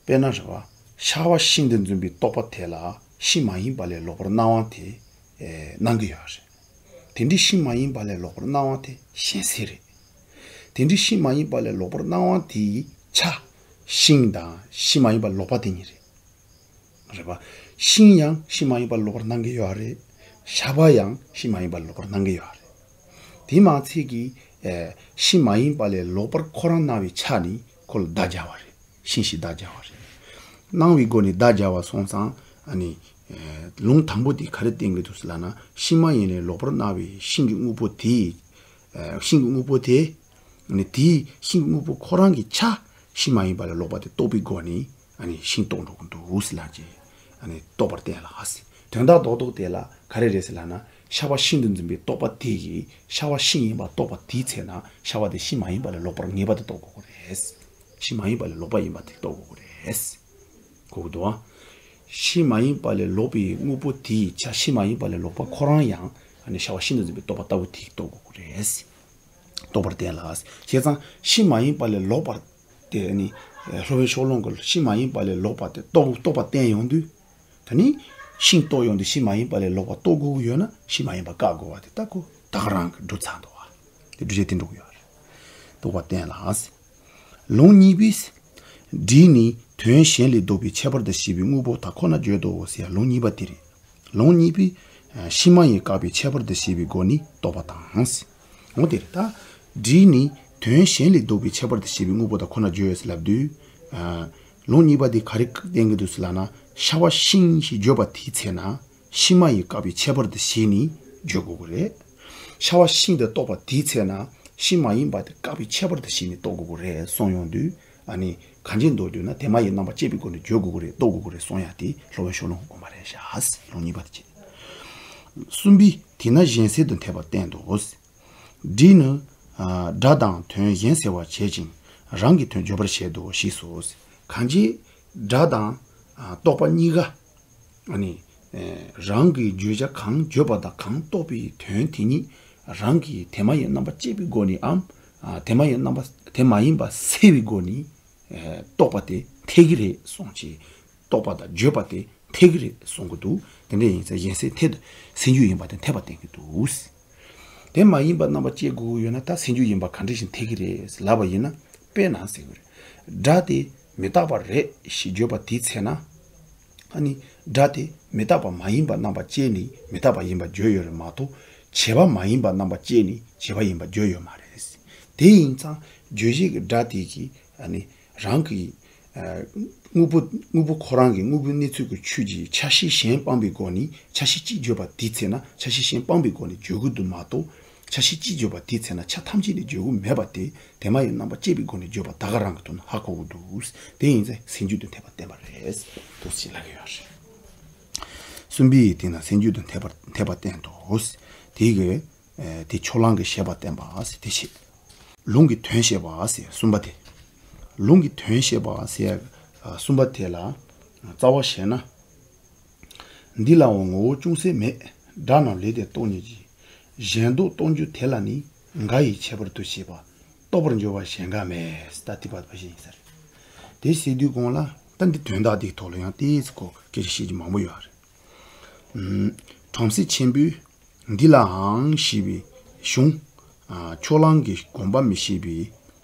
དཔེར་ན་རེད་པ། ཤ་བ་ཤིན་ཏུ་འཛིན་པའི་རྟོག་པ་དེ་ལ་ཤིང་མ་ཡིན་པ་ལས་ལོག་པར་སྣང་བ་དེ་སྣང་གི་ཡོད་རེད། དེ་འདྲའི་ཤིང་མ་ཡིན་པ་ལས་ལོག་པར་སྣང་བ་དེ་གཞན་སེལ་རེད། དེ་འདྲའི་ཤིང་མ་ཡིན་པ་ལས་ལོག་པར་སྣང་བ་དེའི་ཆ་ཤིང་དང་ཤིང་མ་ཡིན་པ་ལོག་པ་དེ་གཉིས་རེད། རེད་པ། ཤིང་ཡང་ཤིང་མ་ཡིན་པ་ལོག་པར་སྣང་གི་ཡོད་རེད། ཤ་བ་ཡང་ཤིང་མ་ཡིན་པ་ལོག་པར་སྣང་གི་ཡོད་རེད། དེ་མ་ཚད་ཀྱི། ཨེ། ཤིང་མ་ཡིན་པ་ལས་ལོག་པར་ཁོ་རང་སྣང་བའི་ཆ་ནི་ཁོ་ལ་བརྡ་སྦྱར་བ་རེད། ཤིང་ཞེས་བརྡ་སྦྱར་བ་རེད། སྣང་བའི་སྒོ་ནས་བརྡ་སྦྱར་བ་སོང་ཙང་ཨ་ནི། ཨེ། ལུང་དང་པོ་དེ་ག་རེ་བསྟན་གྱི་འདུག་ཟེར་ལབ་ན་ཤིང་མ་ཡིན་ལས་ལོག་པར་སྣང་བའི་ཤིང་གི་དངོས་པོ་དེ། ཨེ། ཤིང་གི་དངོས་པོ་དེ། ནི་དེའི་ཤིང་གི་དངོས་པོ་ཁོ་རང་གི་ཆ་ཤིང་མ་ཡིན་པ་ལས་ལོག་པ་དེ་རྟོགས་པའི་སྒོ་ནས་ཨ་ནི་ཤིང་རྟོགས་འགྲོ་གི་འདུག་ཟེར་ལབ་ཀྱི། ཨ་ནི་རྟོགས་པར་བསྟན་ལ་ཟེར། དོན་དག་རྡོག་རྡོག་དེ་ལ་ག་རེ་རེད་ཟེར་ལབ་ན་ཤ་བ་ཤིན་ཏུ་འཛིན་པའི་རྟོག་པ་དེ་ཡིས་ཤ་བ་ཤིང་ཡིན་པ་རྟོགས་པ་དེའི་ཚེ་ན་ཤ་བ་དེ་ཤིང་མ་ཡིན་པ་ལས་ལོག་པར་ངེས་པ་དེ་རྟོགས་དགོས་ཀྱི་རེད། ཤིང་མ་ཡིན་པ་ལས་ལོག་པ་ཡིན་པ་དེ་རྟོགས་དགོས་ཀྱི་རེད། གོ་གི་འདུག་ཨ། ཤིང་མ་ཡིན་པ་ལས་ལོག་པའི་དངོས་པོ་དེའི་ཆ་ཤིང་མ་ཡིན་པ་ལས་ལོག་པ་ཁོ་རང་ཡང་ཨ་ནི་ཤ་བ་ཤིང་དུ་འཛིན་པའི་རྟོག་པ་ལྟ་བུ་དེས་རྟོགས་དགོས་ཀྱི་རེད། རྟོགས་པར་བསྟན་ལ། བྱས་ཙང་ཤིང་མ་ཡིན་པ་ལས་ལོག་པ་དེ་ནི་སློབ་དཔོན་ཕྱོགས་གླང་གིས་ཤིང་མ་ཡིན་པ་ལས་ལོག་པ་དེ་རྟོགས་རྟོགས་པར་བསྟན་ཡོང་དུས། ད་ནི་ཤིང་རྟོགས་ཡོང་དུས་ཤིང་མ་ཡིན་པ་ལས་ལོག་པ་རྟོགས་དགོས་ཀྱི་ཡོད་ན་ཤིང་མ་ཡིན་པ་བཀག་དགོས་པ་དེ་ད་ཁོ་ད་ག་རང་གིས་སྒྲུབ་ཚར་འདུག་བ། དེ་སྒྲུབ་བྱེད་དེ་འགྲོ་གི་ཡོད་རེད། རྟོགས་པར་བསྟན་ལ། ལུང་གཉིས་པས། སྒྲས་ནི་དོན་གཞན་ལས་ལྡོག་པའི་ཁྱད་པར་དུ་བྱས་པའི་དངོས་པོ་དག་ཁོ་ན་བརྗོད་དོ་ཟེར་ལུང་གཉིས་པ་དེ་རེད། ལུང་གཉིས་པས། ཤིང་མ་ཡིན་བཀག་པའི་ཁྱད་པར་དུ་བྱས་པའི་སྒོ་ནས་རྟོགས་པ་དང་། འོ་དེ་རེད་ད། སྒྲས་ནི་དོན་གཞན་ལས་ལྡོག་པའི་ཁྱད་པར་དུ་བྱས་པའི་དངོས་པོ་དག་ཁོ་ན་བརྗོད་ཟེར་ལབ་དུས། ལུང་གཉིས་པ་དེ་ག་རེ་བསྟན་གྱི་འདུག་ཟེར་ལབ་ན་ཤ་བ་ཤིང་ཞེས་བརྗོད་པ་དེའི་ཚེ་ན་ཤིང་མ་ཡིན་བཀག་པའི་ཁྱད་པར་དུ་བྱས་ནས་བརྗོད་དགོས་ཀྱི་རེད། ཤ་བ་ཤིང་དུ་རྟོགས་པ་དེའི་ཚེ་ན་ཤིང་མ་ཡིན་པ་དེ་བཀག་པའི་ཁྱད་པར་དུ་བྱས་ནས་རྟོགས་དགོས་ཀྱི་རེད་གསུངས་ཡོང་དུས། ཨ་ནི་གང་ཅི་འདོད་དུས་ན་དེ་མ་ཡིན་རྣམ་པ་བཅད་པའི་སྒོ་ནས་བརྗོད་དགོས་ཀྱི་རེད་རྟོགས་དགོས་ཀྱི་རེད་གསུང་ཡ་དེ་སློབ་དཔོན་ཕྱོགས་གླང་གི་དགོངས་པ་རེད་ཤག་ལུང་གཉིས་པ་དེ་བྱས། གསུམ་པས་དེས་ན་གཞན་སེལ་དུ་འཐད་པ་བསྟན་ཏོ། སྒྲས་ནི། སྒྲ་དང་དོན་གཞན་སེལ་བར་བྱེད་ཅིང་རང་གི་དོན་བརྗོད་པར་བྱེད་དོ་ཞེས་སོ། གང་ཅི། སྒྲ་དང་། རྟོག་པ་གཉིས་ཀ་ཨ་ནི། རང་གི་བརྗོད་བྱ་གང་བརྗོད་པ་དང་གང་རྟོགས་པའི་དོན་དེ་ཉིད་རང་གིས་དེ་མ་ཡིན་རྣམ་པ་བཅད་པའི་སྒོ་ནས་འམ། དེ་མ་ཡིན་རྣམ་པ་དེ་མ་ཡིན་པ་སེལ་བའི་སྒོ་ནས། རྟོགས་པ་དེ་འཐད་ཀྱི་རེད་གསུངས་ཀྱི། རྟོགས་པ་དང་བརྗོད་པ་དེ་འཐད་ཀྱི་རེད་གསུང་གི་འདུག་དེ་འདྲ་ཡིན་ཙང་གཞན་སེལ་འཐད་དུ་སེལ་འཇུག་ཡིན་པ་དེ་འཐད་པ་བསྟན་གྱི་འདུག་དེ་མ་ཡིན་པ་རྣམ་པ་བཅད་དགོས་ཀྱི་ཡོད་ན་ད་སེལ་འཇུག་ཡིན་པ་ག་འདྲ་ཞིག་འཐད་ཀྱི་རེད་ལབ་པ་ཡིན་ན་དཔེར་ན་ཟེར་གྱི་རེད། སྒྲ་དེ་མི་རྟག་པ་རེད་ཞེས་བརྗོད་པ་དེའི་ཚེ་ན། ཨ་ནི། སྒྲ་དེ་མི་རྟག་པ་མ་ཡིན་པ་རྣམ་པ་བཅད་ནས་མི་རྟག་པ་ཡིན་པ་བརྗོད་ཡོད་རེད་མ་གཏོགས་བྱས་པ་མ་ཡིན་པ་རྣམ་པ་བཅད་ནས་བྱས་པ་ཡིན་པ་བརྗོད་ཡོད་མ་རེད། དེ་ཡིན་ཙང་བརྗོད་བྱེད་ཀྱི་སྒྲ་དེ་གིས་ཨ་ནི་རང་གི་དངོས་པོ་དངོས་པོ་ཁོ་རང་གི་དངོས་པོའི་གནས་ཚུལ་གྱི་ཆོས་ཀྱི་ཆ་ཤས་གཞན་སྤངས་པའི་སྒོ་ནས་ཆ་ཤས་གཅིག་བརྗོད་པ་དེའི་ཚེ་ན་ཆ་ཤས་གཞན་སྤངས་པའི་སྒོ་ནས་བརྗོད་དགོས་འདུག་མ་གཏོགས་ཆ་ཤས་གཅིག་བརྗོད་པ་དེའི་ཚེ་ན་ཆ་ཐམས་ཅད་ནས་བརྗོད་དགོས་མེད་པ་དེ་དེ་མ་ཡིན་རྣམ་པ་བཅད་པའི་སྒོ་ནས་བརྗོད་པ་ད་ག་རང་གི་དོན་ཧ་གོ་དགོས་འདུག་དེ་ཡིན་ཚེ་སེལ་འཇུག་ཏུ་འཐད་པ་བསྟན་པ་རེད། འདུག་ཅེས་ལབ་ཀྱི་ཡོད་རེད། གསུམ་པའི་སྟེང་ན་སེལ་འཇུག་ཏུ་འཐད་པ་འཐད་པ་བསྟན་ཏོ། དེ་གི་དེ་ཕྱོགས་གླང་གི་བཤད་པ་བསྟན་པ་ཟེར་དེ་བཤད། ལུང་གི་དོན་བཤད་པ་ཟེར་གསུམ་པ་དེ། ལུང་གི་དོན་བཤད་པ་ཟེར་གསུམ་པ་དེ་ལ་རྩ་བ་བཤད་ན། འདི་ལའང་ངོ་བོ་ཅུང་ཟད་མེད། སྒྲ་རྣམས་ལས་ཏེ་རྟོག་ཉིད་ཀྱི། གཞན་ལྡོག་རྟོག་འགྱུ་དེ་ལ་ནི། འགའ་ཡི་ཁྱད་པར་དུ་བྱས་པ། རྟོགས་པར་འགྱུར་བ་གཞན་འགའ་མེད། ད་དེ་བར་པ་ཞིག་ཡིན་ས་རེད། དེ་བཤད་དུས་གོང་ལ་ད་འདི་དོན་དག་འདིའི་ཐོག་ལ་ཡང་ཏོག་ཙམ་གོ་སྐད་ཆ་བཤད་རྒྱུ་མང་པོ་ཡོད་རེད། བྲམ་ཟེ་ཆེན་པོས་འདི་ལའང་ཞེས་པའི་གཞུང་། ཕྱོགས་གླང་གི་དགོངས་པ་མི་ཤེས་པའི་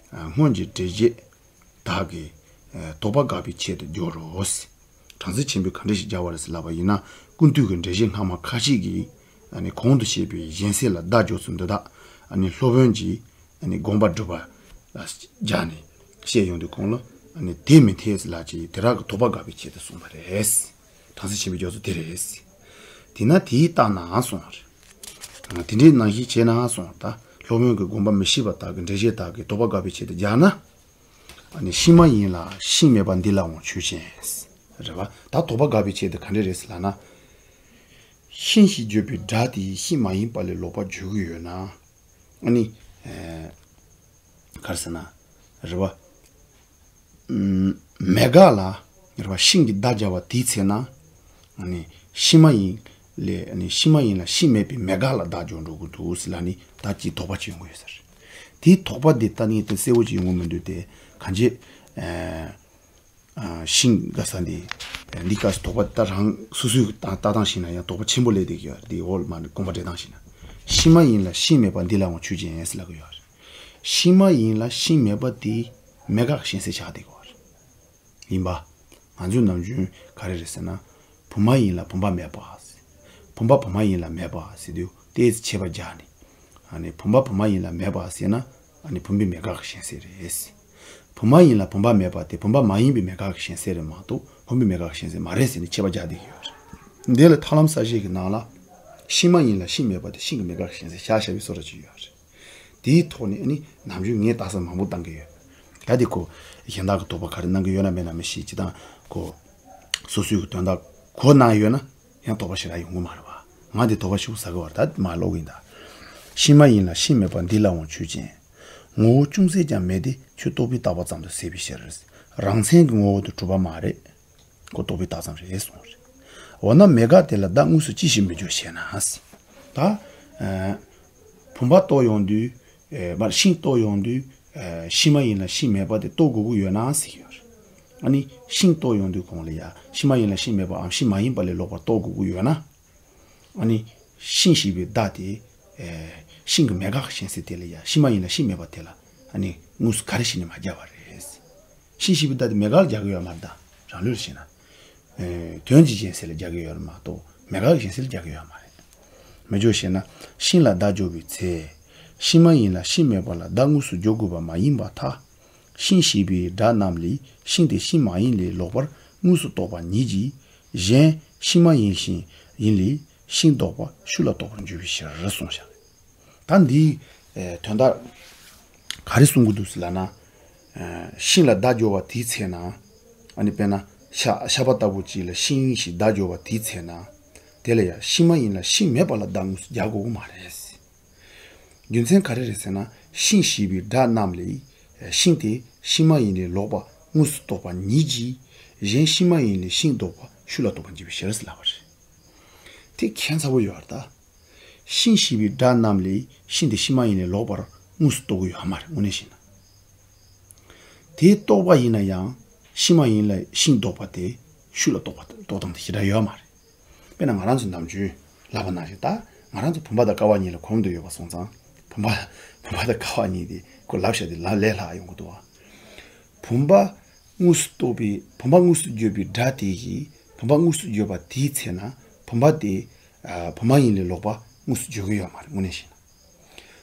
སྔོན་གྱི་འགྲེལ་བྱེད་དག་གིས་དོགས་པ་དགག་པའི་ཆེད་དུ་སྦྱོར་རོ། བྲམ་ཟེ་ཆེན་པོས་ག་འདྲ་ཞིག་སྦྱར་བ་རེད་ཟེར་ལབ་པ་ཡིན་ན་ཀུན་བཏུས་ཀྱི་འགྲེལ་བཤད་སྔ་མ་ཁ་ཤས་ཀྱིས་གོང་དུ་བཤད་པའི་གཞན་སེལ་ལ་བརྡ་སྦྱོར་ཚུལ་འདི་དག་སློབ་དཔོན་གྱིས་དགོངས་པ་སྒྲུབ་པ་ལ་སྦྱར་ནས་བཤད་ཡོང་དུས་གོང་ལ་དེ་མི་འཐད་ཟེར་ལབ་ཅིག་དེ་དག་གི་དོགས་པ་དགག་པའི་ཆེད་དུ་གསུངས་པ་རེད། བྲམ་ཟེ་ཆེན་པོའི་སྦྱོར་ཚུལ་དེ་རེད། དེས་ན་དེའི་རྟགས་ན་གསུངས་པ་རེད། དེ་འདྲའི་ནང་བཞིན་བྱས་ན་གསུངས་ད་སློབ་དཔོན་གྱི་དགོངས་པ་མི་ཤེས་པ་དག་གི་འགྲེལ་བཤད་དག་གིས་དོགས་པ་དགག་པའི་ཆེད་དུ་སྦྱར་ན། ཤིང་མ་ཡིན་ལ་ཤིང་མེད་པ་འདི་ལའང་ཆོས་ཅན། རེད་བ། ད་དོགས་པ་དགག་པའི་ཆེད་དུ་ག་འདྲ་རེད་ཟེར་ལབ་ན། ཤིང་ཞེས་བརྗོད་པའི་སྒྲ་དེ་ཤིང་མ་ཡིན་པ་ལས་ལོག་པར་བརྗོད་ཀྱི་ཡོད་ན། ཨ་ནི། ག་རེ་ཟེར་ན། རེད་བ། མེད་དགག་ལ་རེད་བ་ཤིང་གི་བརྡ་སྦྱར་བ་དེའི་ཚེ་ན། ཨ་ནི་ཤིང་མ་ཡིན་ལས་ཨ་ནི་ཤིང་མ་ཡིན་ལ་ཤིང་མེད་པའི་མེད་དགག་ལ་བརྡ་སྦྱོར་འགྲོ་གི་འདུག་ཟེར་ལབ་ནི་ད་ཅིག་དོགས་པ་ཅིག་ཡོང་གི་ཡོད་ས་རེད། དེའི་དོགས་པ་འདི་ལྟ་ནི་དེ་གསལ་བོ་ཅིག་ཡོང་གི་མི་འདུག་སྟེ་གང་ཅི། ཤིང་དགག་ས་འདི། འདི་སྐབས་སུ་དོགས་པ་ད་རང་སོ་སོའི་ལྟ་སྟངས་ཤིག་ན་ཡང་དོགས་པ་ཆེན་པོ་སླེབས་བསྡད་ཀྱི་ཡོད་རེད་འདི་འོག་མ་ནི་དགོངས་པ་འགྲེལ་སྟངས་ཤིག་ན། ཤིང་མ་ཡིན་ལ་ཤིང་མེད་པ་འདི་ལའང་ཆོས་ཅན་ཟེར་ལབ་ཀྱི་ཡོད་རེད། ཤིང་མ་ཡིན་ལ་ཤིང་མེད་པ་དེ་མེད་དགག་གཞན་སེལ་ཆགས་བསྡད་ཀྱི་ཡོད་རེད། ཡིན་པ། ང་ཚོའི་ནམ་རྒྱུན་ག་རེ་རེད་ཟེར་ན། བུ་མ་ཡིན་ལ་བུམ་པ་མེད་པ། བུམ་པ་བུ་མ་ཡིན་ལ་མེད་པ་ཟེར་དུས་ཏོག་ཙམ་ཁྱད་པར་སྦྱར་ནས། ཨ་ནི་བུམ་པ་བུ་མ་ཡིན་ལ་མེད་པ་ཟེར་ན། ཨ་ནི་བུམ་པའི་མེད་དགག་གི་གཞན་སེལ་རེད། བུ་མ་ཡིན་ལ་བུམ་པ་མེད་པ་དེ་བུམ་པ་མ་ཡིན་པའི་མེད་དགག་གི་གཞན་སེལ་རེད་མ་གཏོགས་བུམ་པའི་མེད་དགག་གི་གཞན་སེལ་མ་རེད་ཟེར་ནས་ཁྱད་པར་སྦྱར་བསྡད་ཀྱི་ཡོད་རེད། འདི་ལ་ཐར་ལམ་གསལ་བྱེད་ཀྱི་ནང་ལ། ཤིང་མ་ཡིན་ལ་ཤིང་མེད་པ་དེ་ཤིང་གི་མེད་དགག་གི་གཞན་སེལ་བཞག་བཞག་པའི་བཟོ་འདྲ་ཅིག་ཡོད་རེད། དེའི་ཐོག་ནས་ཨ་ནི་ནམ་རྒྱུན་ངས་ལྟ་ས་མང་པོ་བཏང་གི་ཡོད། ད་དེ་ཁོ་གཞན་དག་གི་དོགས་པ་ག་རེ་གནང་གི་ཡོད་ན་མེད་ན་མི་ཤེས་ཅི་དང་ཁོ། སོ་སོའི་གི་དོན་དག་གོ་གནང་ཡོད་ན་ཡང་དོགས་པ་ཞེ་དྲག་ཡོང་གི་མ་རེད་བ། ང་དེ་དོགས་པ་ཞེ་པོ་ཟ་གི་བ་རེད་ད་མ་ཀློག་གི་ཡིན་ད། ཤིང་མ་ཡིན་ལ་ཤིང་མེད་པ་འདི་ལའང་ཆོས་ཅན། ངོ་བོ་ཅུང་ཟད་ཀྱང་མེད་དེ་ཆོས་རྟོགས་པས་བཏགས་པ་ཙམ་དུ་ཟད་པའི་ཕྱིར། རང་མཚན་གྱི་ངོ་བོ་དེ་གྲུབ་པ་མ་རེད། ཁོ་རྟོག་པས་བཏགས་ཙམ་རེད་གསུངས་རེད། འོ་ན་མེད་དགག་དེ་ལ་བདག་དངོས་སུ་ཅི་ཞིག་མི་འཇོག་ཞེ་ན། ད་ཨ་བུམ་པ་རྟོགས་ཡོང་དུས་ཨ་མར་ཤིང་རྟོགས་ཡོང་དུས་ཨ་ཤིང་མ་ཡིན་ལ་ཤིང་མེད་པ་དེ་རྟོགས་དགོས་ཀྱི་ཡོད་ན་ཟེར་གྱི་ཡོད་རེད། ཨ་ནི་ཤིང་རྟོགས་ཡོང་དུས་གོང་ལ་ཡ་ཤིང་མ་ཡིན་ལ་ཤིང་མེད་པའམ་ཤིང་མ་ཡིན་པ་ལས་ལོག་པར་རྟོགས་དགོས་ཀྱི་ཡོད་ན། ཨ་ནི་ཤིང་ཞེས་པའི་བརྡ་དེ་ཨེ་ཤིང་གི་མེད་དགག་གི་གཞན་སེལ་དེ་ལ་ཡ་ཤིང་མ་ཡིན་ལ་ཤིང་མེད་པ་དེ་ལ་ཨ་ནི་དངོས་སུ་ག་རེ་བྱས་ནས་མ་སྦྱར་བ་རེད། ཤིང་ཞེས་པའི་བརྡ་དེ་མེད་དགག་ལ་སྦྱར་གི་ཡོད་མ་རེད་ད། རང་ལུགས་ལ་བྱས་ན། ཨེ་དོན་གྱི་གཞན་སེལ་ལ་སྦྱར་གི་ཡོད་རེད་མ་གཏོགས་མེད་དགག་གི་གཞན་སེལ་ལ་སྦྱར་གི་ཡོད་མ་རེད། མི་འཇོག་ཞེ་ན། ཤིང་ལ་བརྡ་སྦྱོར་བའི་ཚེ། ཤིང་མ་ཡིན་ལ་ཤིང་མེད་པ་ལ་བརྡ་དངོས་སུ་སྦྱོར་དགོས་པ་མ་ཡིན་པར་ཐལ། ཤིང་ཞེས་པའི་སྒྲ་རྣམས་ལས་ཤིང་དེ་ཤིང་མ་ཡིན་ལས་ལོག་པར་དངོས་སུ་རྟོགས་པ་ཉིད་ཀྱིས། གཞན་ཤིང་མ་ཡིན་ཤིང་ཡིན་ལས་ཤིང་ལྡོག་པ་ཤུགས་ལ་རྟོགས་པར་འགྱུར་བའི་ཕྱིར་གསུངས་ཤག་ད་འདིའི་ཨེ་དོན་དག་ག་རེ་གསུང་གི་འདུག་ཟེར་ལབ་ན། ཨེ་ཤིང་ལ་བརྡ་སྦྱོར་བ་དེའི་ཚེ་ན། ཨ་ནི་དཔེར་ན་ཤ་ཤ་པ་ལྟ་བུ་ཅིག་ལ་ཤིང་ཞེས་བརྡ་སྦྱོར་བ་དེའི་ཚེ་ན། དེ་ལ་ཡང་ཤིང་མ་ཡིན་ལ་ཤིང་མེད་པ་ལ་བརྡ་དངོས་སུ་སྦྱར་དགོས་ཀྱི་མ་རེད། རྒྱུ་མཚན་ག་རེ་རེད་ཟེར་ན། ཤིང་ཞེས་པའི་སྒྲ་རྣམས་ལས་ཤིང་དེ་ཤིང་མ་ཡིན་ལས་ལོག་པ་དངོས་སུ་རྟོགས་པ་ཉིད་ཀྱིས། གཞན་ཤིང་མ་ཡིན་ལས་ཤིང་ལྡོག་པ་ཤུགས་ལ་རྟོགས་པར་འགྱུར་བའི་ཕྱིར་ཟེར་ལབ་པ་རེད། དེ་ཁྱད་མཚར་པོ་ཡོད་རེད་ད། ཤིང་ཞེས་པའི་སྒྲ་རྣམས་ལས་ཤིང་དེ་ཤིང་མ་ཡིན་ལས་ལོག་པར་དངོས་སུ་རྟོགས་ཀྱི་ཡོད་མ་རེད་དངོས་གནས་བཤད་ན། དེ་རྟོགས་པ་ཡིན་ན་ཡང་ཤིང་མ་ཡིན་ལ་ཤིང་ལྡོག་པ་དེ་ཤུགས་ལ་རྟོགས་པ་རྟོགས་སྟངས་དེ་ཞེ་དྲག་ཡོད་མ་རེད། དཔེར་ན་ང་རང་ཚོ་ནམ་རྒྱུན་ལབ་པ་ནང་བཞིན་ད་ང་རང་ཚོ་བུམ་པ་དང་ཀ་བ་གཉིས་ལ་གོམས་འདྲིས་ཡོད་པ་སོང་ཙང་བུམ་པ་བུམ་པ་དང་ཀ་བ་གཉིས་དེ་ཁོ་ལབ་བཞག་དེ་ལ་ལས་སླ་ཡོང་གི་འདུག་བ། བུམ་པ་དངོས་སུ་རྟོགས་པའི་བུམ་པ་དངོས་སུ་བརྗོད་པའི་སྒྲ་དེ་ཡིས་བུམ་པ་དངོས་སུ་བརྗོད་པ་དེའི་ཚེ་ན་བུམ་པ་དེ་ཨ་བུམ་པ་ཡིན་ལས་ལོག་པ་དངོས་སུ་བརྗོད་ཀྱི་ཡོད་མ་རེད་དངོས་གནས་བཤད་ན།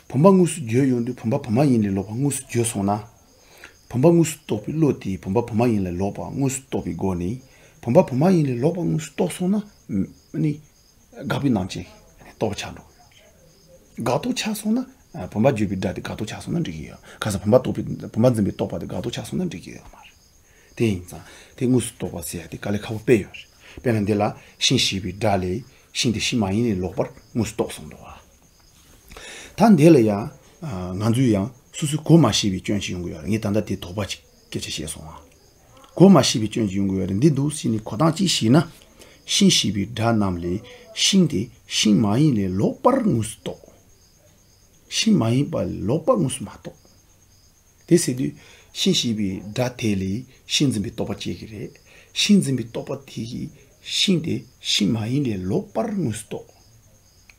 བུམ་པ་དངོས་སུ་བརྗོད་ཡོང་དུས་བུམ་པ་བུམ་པ་ཡིན་ལས་ལོག་པ་དངོས་སུ་བརྗོད་སོང་ན། བུམ་པ་དངོས་སུ་རྟོགས་པའི་བློ་དེས་བུམ་པ་བུམ་པ་ཡིན་ལས་ལོག་པ་དངོས་སུ་རྟོགས་པའི་སྒོ་ནས་བུམ་པ་བུམ་པ་ཡིན་ལས་ལོག་པ་དངོས་སུ་རྟོགས་སོང་ན། ཨ་ནི་དགག་པའི་ནང་བཞིན་རྟོགས་པ་ཆགས་འགྲོ་གི་ཡོད་རེད། དགག་རྟོག་ཆགས་སོང་ན། ཨ་བུམ་པ་བརྗོད་པའི་སྒྲ་དེ་དགག་རྟོག་ཆགས་སོང་ན་འགྲིག་གི་ཡོད། ག་ས་བུམ་པ་རྟོགས་པའི་བུམ་པ་འཛིན་པའི་རྟོག་པ་དེ་དགག་རྟོག་ཆགས་སོང་ན་འགྲིག་གི་ཡོད་མ་རེད། དེ་ཡིན་ཙང་དེ་དངོས་སུ་རྟོགས་པ་ཟེར་ཡ་དེ་དཀའ་ལས་ཁག་པོ་དཔེ་ཡོད་རེད། དཔེར་ན་འདི་ལ་ཤིང་ཞེས་པའི་སྒྲ་ལས་ཤིང་དེ་ཤིང་མ་ཡིན་ལས་ལོག་པར་དངོས་སུ་རྟོགས་སོང་འདུག་བ། ད་འདི་ལ་ཡང་ང་ཚོས་ཡང་སོ་སོས་གོ་མ་ཤེས་པའི་སྐྱོན་ཅིག་ཡོང་གི་ཡོད་རེད། ངས་ད་ལྟ་དེ་དོགས་པ་ཅིག་སྐད་ཆ་བཤད་སོང་ཨ། གོ་མ་ཤེས་པའི་སྐྱོན་ཅིག་ཡོང་གི་ཡོད་རེད། འདི་འདུག་ཟེར་ནས་གོ་སྟངས་ཅིག་ཤེས་ན། ཤིང་ཞེས་པའི་སྒྲ་རྣམས་ལས་ཤིང་དེ་ཤིང་མ་ཡིན་ལས་ལོག་པར་དངོས་སུ་རྟོགས། ཤིང་མ་ཡིན་པ་ལས་ལོག་པར་དངོས་སུ་མ་རྟོགས། དེ་ཟེར་དུས་ཤིང་ཞེས་པའི་སྒྲ་དེ་ལས་ཤིང་འཛིན་པའི་རྟོག་པ་སྐྱེ་གི་རེད། ཤིང་འཛིན་པའི་རྟོག་པ་དེ་ཡིས་ཤིང་དེ་ཤིང་མ་ཡིན་ལས་ལོག་པར་དངོས་སུ་རྟོགས།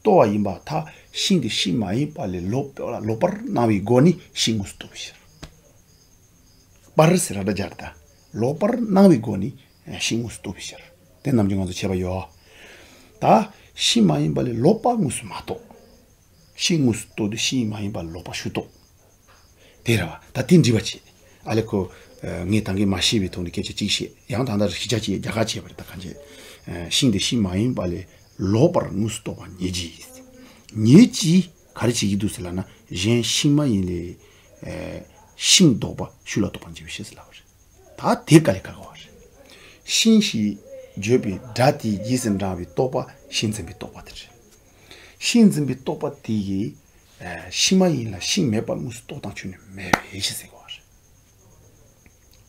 རྟོགས་པ་ཡིན་པར་ཐལ། ཤིང་དེ་ཤིང་མ་ཡིན་པ་ལས་ལོག་པ་ལོག་པར་སྣང་བའི་སྒོ་ནས་ཤིང་དངོས་སུ་རྟོགས་པའི་ཕྱིར། པར་ཟེར་ར་སྒྲ་སྦྱར་ད། ལོག་པར་སྣང་བའི་སྒོ་ནས་ཤིང་དངོས་སུ་རྟོགས་པའི་ཕྱིར། དེ་ནམ་རྒྱུན་ང་ཚོ་བྱས་པ་ཡོད། ད་ཤིང་མ་ཡིན་པ་ལས་ལོག་པ་དངོས་སུ་མ་རྟོགས། ཤིང་དངོས་སུ་རྟོགས་དུས་ཤིང་མ་ཡིན་པ་ལོག་པ་ཤུགས་རྟོགས། དེ་རེད་བ། ད་དེ་འདྲི་བ་བྱེད། ཨ་ལེ་ཁོ། ངས་ད་གིན་མ་ཤེས་པའི་ཐོག་ནས་སྐད་ཆ་གཅིག་བཤད། ཡང་ད་ལྟ་ཞིབ་ཆ་བྱས་རྒྱ་གར་བྱས་པ་རེད་ད་གང་བྱས། ཤིང་དེ་ཤིང་མ་ཡིན་པ་ལས་ལོག་པར་དངོས་སུ་རྟོགས་པ་ཉིད་ཀྱིས། ཉིད་ཀྱིས་ག་རེ་བྱེད་ཀྱི་འདུག་ཟེར་ལབ་ན། གཞན་ཤིང་མ་ཡིན་ལས། ཤིང་ལྡོག་པ་ཤུགས་ལ་རྟོགས་པ་འཇལ་བའི་ཕྱིར་ཟེར་ལབ་པ་རེད། ད་དེ་དཀའ་ལས་ཁག་པོ་རེད། ཤིང་ཞེས་བརྗོད་པའི་སྒྲ་དེའི་རྗེས་སུ་འབྲང་བའི་རྟོག་པ་ཤིང་འཛིན་པའི་རྟོག་པ་དེ་རེད། ཤིང་འཛིན་པའི་རྟོག་པ་དེ་ཡིས། ཤིང་མ་ཡིན་ལ་ཤིང་མེད་པ་དངོས་སུ་རྟོགས་སྟངས་ཁྱོན་ནས་མེད་པའི་ཕྱིར་ཟེར་གོ་བ་རེད།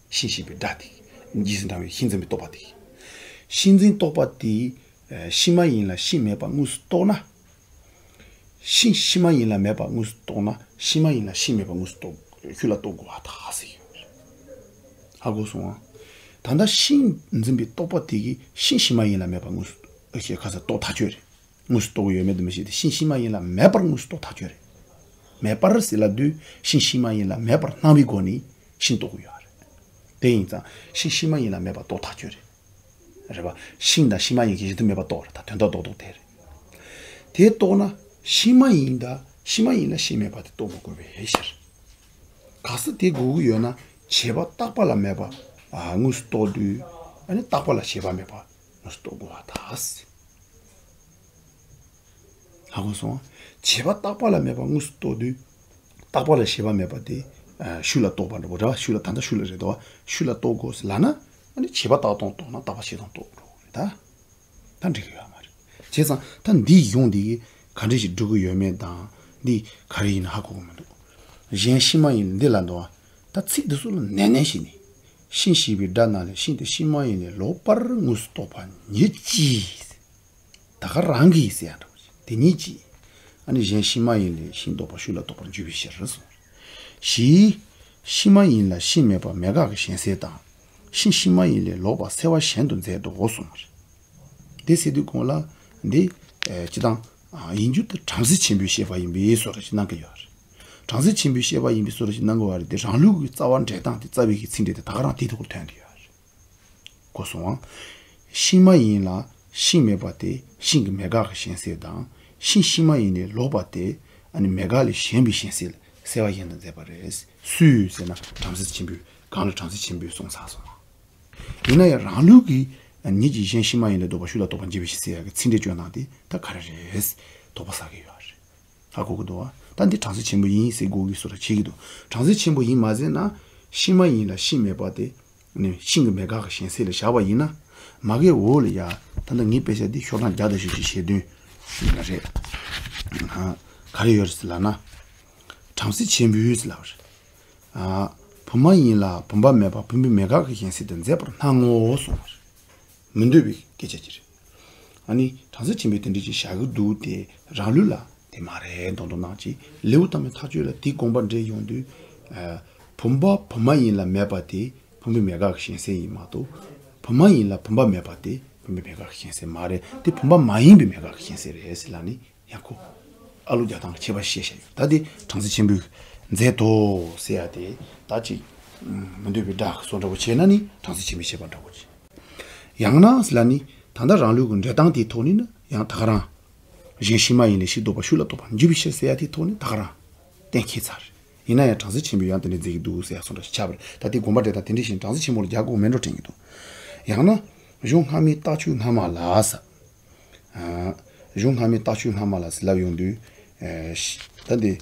ཤིང་ཞེས་པའི་སྒྲ་དེ་རྗེས་སུ་འབྲང་བའི་ཤིང་འཛིན་པའི་རྟོག་པ་དེ། ཤིང་འཛིན་རྟོག་པ་དེས་ཤིང་མ་ཡིན་ལ་ཤིང་མེད་པ་དངོས་སུ་རྟོགས་ན། ཤིང་ཤིང་མ་ཡིན་ལ་མེད་པ་དངོས་སུ་རྟོགས་ན་ཤིང་མ་ཡིན་ལ་ཤིང་མེད་པ་དངོས་སུ་རྟོགས་ཤུགས་ལ་རྟོགས་དགོས་པར་ཐལ་ཟེར་གྱི་ཡོད་རེད། ཧ་གོ་སོང་ཨ། ད་ལྟ་ཤིང་འཛིན་པའི་རྟོག་པ་དེ་གིས་ཤིང་ཤིང་མ་ཡིན་ལ་མེད་པ་དངོས་སུ་ཤེས་ཁ་ས་རྟོགས་ཐག་ཆོད་རེད། དངོས་སུ་རྟོགས་ཀྱི་ཡོད་མེད་དུ་མི་ཤེས་ཏེ་ཤིང་ཤིང་མ་ཡིན་ལ་མེད་པར་དངོས་སུ་རྟོགས་ཐག་ཆོད་རེད། མེད་པར་ཟེར་ལབ་དུས་ཤིང་ཤིང་མ་ཡིན་ལ་མེད་པར་སྣང་བའི་སྒོ་ནས་ཤིང་རྟོགས་ཀྱི་ཡོད་རེད། དེ་ཡིན་ཙང་ཤིང་ཤིང་མ་ཡིན་ལ་མེད་པ་རྟོགས་ཐག་ཆོད་རེད། རེད་པ། ཤིང་དང་ཤིང་མ་ཡིན་གྱི་གཞི་མཐུན་མེད་པ་རྟོགས་རེད་ད་དོན་དག་རྡོག་རྡོག་དེ་རེད། དེ་རྟོགས་ན་ཤིང་མ་ཡིན་དང་ཤིང་མ་ཡིན་ལ་ཤིང་མེད་པ་དེ་རྟོགས་མི་དགོས་པའི་ཕྱིར། གལ་སྲིད་དེ་དགོས་ཀྱི་ཡོད་ན་བྱས་པ་རྟག་པ་ལ་མེད་པ་ཨ་དངོས་སུ་རྟོགས་དུས་ཨ་ནི་རྟག་པ་ལ་བྱས་པ་མེད་པ་དངོས་སུ་རྟོགས་དགོས་པར་ཐལ། ཧ་གོ་སོང་། བྱས་པ་རྟག་པ་ལ་མེད་པ་དངོས་སུ་རྟོགས་དུས། རྟག་པ་ལ་བྱས་པ་མེད་པ་དེ། ཨ་ཤུགས་ལ་རྟོགས་པ་འདྲ་པོ་རེད་བ། ཤུགས་ལ་ད་ལྟ་ཤུགས་ལ་རེད་དོ། ཤུགས་ལ་རྟོགས་དགོས་ལབ་ན། ཨ་ནི་བྱས་པ་རྟག་སྟོང་རྟོགས་ན་རྟག་པ་བྱས་སྟོང་རྟོགས་འགྲོ་གི་རེད་ད། ད་འགྲིག་གི་ཡོད་མ་རེད། བྱས་ཙང་ད་འདིའི་གཞུང་འདི་གིས་ག་འདྲ་ཞིག་སྒྲུབ་ཀྱི་ཡོད་མེད་དང་འདི་ག་རེ་ཡིན་ན་ཧ་གོ་གི་མི་འདུག་གཞན་ཤིང་མ་ཡིན་འདི་ལ་འདུག་བ། ད་ཚིག་འདི་ཚོ་ལ་ནན་ནན་བྱས་ནས། ཤིང་ཞེས་པའི་སྒྲ་རྣམས་ལས་ཤིང་དེ་ཤིང་མ་ཡིན་ལས་ལོག་པར་དངོས་སུ་རྟོགས་པ་ཉིད་ཀྱིས། ད་ག་རང་གིས་ཟེར་ཡ་འདྲ་བོ་ཞིག་དེ་ཉིད་ཀྱིས། ཨ་ནི་གཞན་ཤིང་མ་ཡིན་ལས་ཤིང་ལྡོག་པ་ཤུགས་ལ་རྟོགས་པར་འགྱུར་བའི་ཕྱིར་གསུངས། ཞེས། ཤིང་མ་ཡིན་ལ་ཤིང་མེད་པ་མེད་དགག་གི་གཞན་སེལ་དང་། ཤིང་ཤིང་མ་ཡིན་ལས་ལོག་པ་སེལ་བ་གཞན་དུ་མཛད་དོ་གསུངས། དེ་ཟེར་དུས་གོང་ལ་འདི་སྤྱི་དང་ཡིན་རྒྱུ་དེ་བྲམ་ཟེ་ཆེན་པོའི་བཤད་པ་ཡིན་པའི་བཟོ་འདྲ་ཞིག་གནང་གི་ཡོད་རེད། བྲམ་ཟེ་ཆེན་པོའི་བཤད་པ་ཡིན་པའི་བཟོ་འདྲ་ཞིག་གནང་གི་ཡོད་རེད་དེ། རང་ལུགས་ཀྱི་རྩ་བ་འགྲེལ་སྟངས་དེ་རྩ་བའི་གི་ཚིག་འགྲེལ་དེ་ད་ག་རང་དེའི་ཐོག་ལ་ཐོན་གྱི་ཡོད་རེད། གོ་སོང་ཨང་། ཤིང་མ་ཡིན་ལ་ཤིང་མེད་པ་དེ་ཤིང་གི་མེད་དགག་གི་གཞན་སེལ་དང་། ཤིང་ཤིང་མ་ཡིན་ལས་ལོག་པ་དེ་ཨ་ནི་མེད་དགག་ལས་གཞན་པའི་གཞན་སེལ་སེལ་བ་གཞན་དུ་མཛད་པ་རེད། སུས་ཟེར་ན་བྲམ་ཟེ་ཆེན་པོས་གང་ལ་བྲམ་ཟེ་ཆེན་པོས་གསུངས་ཚར་སོང་ཨང་། ཡིན་ན་ཡང་རང་ལུགས་ཀྱི་ཉིད་ཀྱི་གཞན་ཤིང་མ་ཡིན་ལས་ལྡོག་པ་ཤུགས་ལ་རྟོགས་པར་འགྱུར་བའི་ཕྱིར་ཟེར་ཡག་གི་ཚིག་འགྲེལ་སྐྱོན་སྟངས་དེ་ད་ག་རེ་རེད། དོགས་པ་ཟ་གི་ཡོད་རེད། ཧ་གོ་གི་འདུག་བ། ད་འདི་བྲམ་ཟེ་ཆེན་པོ་ཡིན་ཟེར་དགོས་ཀྱི་བཟོ་འདྲ་བྱེད་ཀྱི་འདུག་བྲམ་ཟེ་ཆེན་པོ་ཡིན་མ་ཟེར་ན་ཤིང་མ་ཡིན་ལ་ཤིང་མེད་པ་དེ་ནི་ཤིང་གི་མེད་དགག་གི་གཞན་སེལ་ལ་བཞག་པ་ཡིན་ན། མ་གའི་འོག་ལ་ཡ་ད་ལྟ་ངའི་དཔེ་ཆ་འདི་ཤོག་གྲངས་བརྒྱ་དང་བཞི་བཅུ་ཞེ་བདུན་ཡིན་པ་རེད། ཨ། ག་རེ་ཡོད་རེད་ཟེར་ལབ་ན། བྲམ་ཟེ་ཆེན་པོས་ཟེར་ལབ་པ་རེད། ཨ། བུམ་པ་ཡིན་ལ་བུམ་པ་མེད་པ་བུམ་པའི་མེད་དགག་གི་གཞན་སེལ་དུ་མཛད་པར་སྣང་ངོ་གསུངས་པ་རེད། མི་འདོད་པའི་སྐད་ཆ་ཅིག་རེད། ཨ་ནི་བྲམ་ཟེ་ཆེན་པོས་དེ་འདྲ་ཅིག་བཞག་གི་འདུག་སྟེ་རང་ལུགས་ལ་དེ་མ་རེད་མདོག་མདོག་གནང་ཅིག་ལེའུ་ཐ་མའི་ཐག་གཅོད་ལ་དེའི་དགོངས་པ་འགྲེལ་ཡོང་དུས། ཨ། བུམ་པ་བུ་མ་ཡིན་ལ་མེད་པ་དེ་བུམ་པའི་མེད་དགག་གི་གཞན་སེལ་ཡིན་མ་གཏོགས། བུ་མ་ཡིན་ལ་བུམ་པ་མེད་པ་དེ་བུམ་པའི་མེད་དགག་གི་གཞན་སེལ་མ་རེད། དེ་བུམ་པ་མ་ཡིན་པའི་མེད་དགག་གི་གཞན་སེལ་རེད་ཟེར་ལབ་ནི། ཡང་ཁོ། ཨ་ལོ་རྒྱག་སྟངས་ཁྱད་པར་བཤད་བཞག་ཡོད། ད་དེ་བྲམ་ཟེ་ཆེན་པོས་མཛད་དོ་ཟེར་ཡ་དེ་ད་ཅིག་མི་འདོད་པའི་སྒྲ་བཟོ་འདྲ་བོ་བྱས་ན་ནི་བྲམ་ཟེ་ཆེན་པོའི་བཤད་པ་འདྲ་བོ་ཅིག་ཡང་ན་ཟེར་ལ་ནི་ད་ལྟ་རང་ལུགས་ཀྱི་འགྲེལ་སྟངས་དེའི་ཐོག་ནས་ནི་ཡང་ད་ག་རང་། གཞན་ཤིང་མ་ཡིན་ལས་ཤིང་ལྡོག་པ་ཤུགས་ལ་རྟོགས་པར་འགྱུར་བའི་ཕྱིར་ཟེར་ཡ་དེའི་ཐོག་ནས་ད་ག་རང་གཏན་འཁེལ་ཚར། ཡིན་ན་ཡང་བྲམ་ཟེ་ཆེན་པོས་ཡང་དེ་འདྲ་མཛད་ཀྱི་འདུག་ཟེར་ཡ་བཟོ་འདྲ་ཞིག་ཆགས་པ་རེད། ད་དེ་དགོངས་པ་འགྲེལ་སྟངས་དེ་འདྲ་བཞིན་བྲམ་ཟེ་ཆེན་པོ་ལ་རྒྱག་དགོས་མེད་འགྲོ་དྲན་གྱི་འདུག་ཡང་ན། གཞུང་སྔ་མའི་རྟགས་ཆོས་སྔ་མ་ལ་ཟེར། ཨ། གཞུང་སྔ་མའི་རྟགས་ཆོས་སྔ་མ་ལ་ཟེར་ལབ་ཡོང་དུས། ཨ། ཤ་ད་འདི།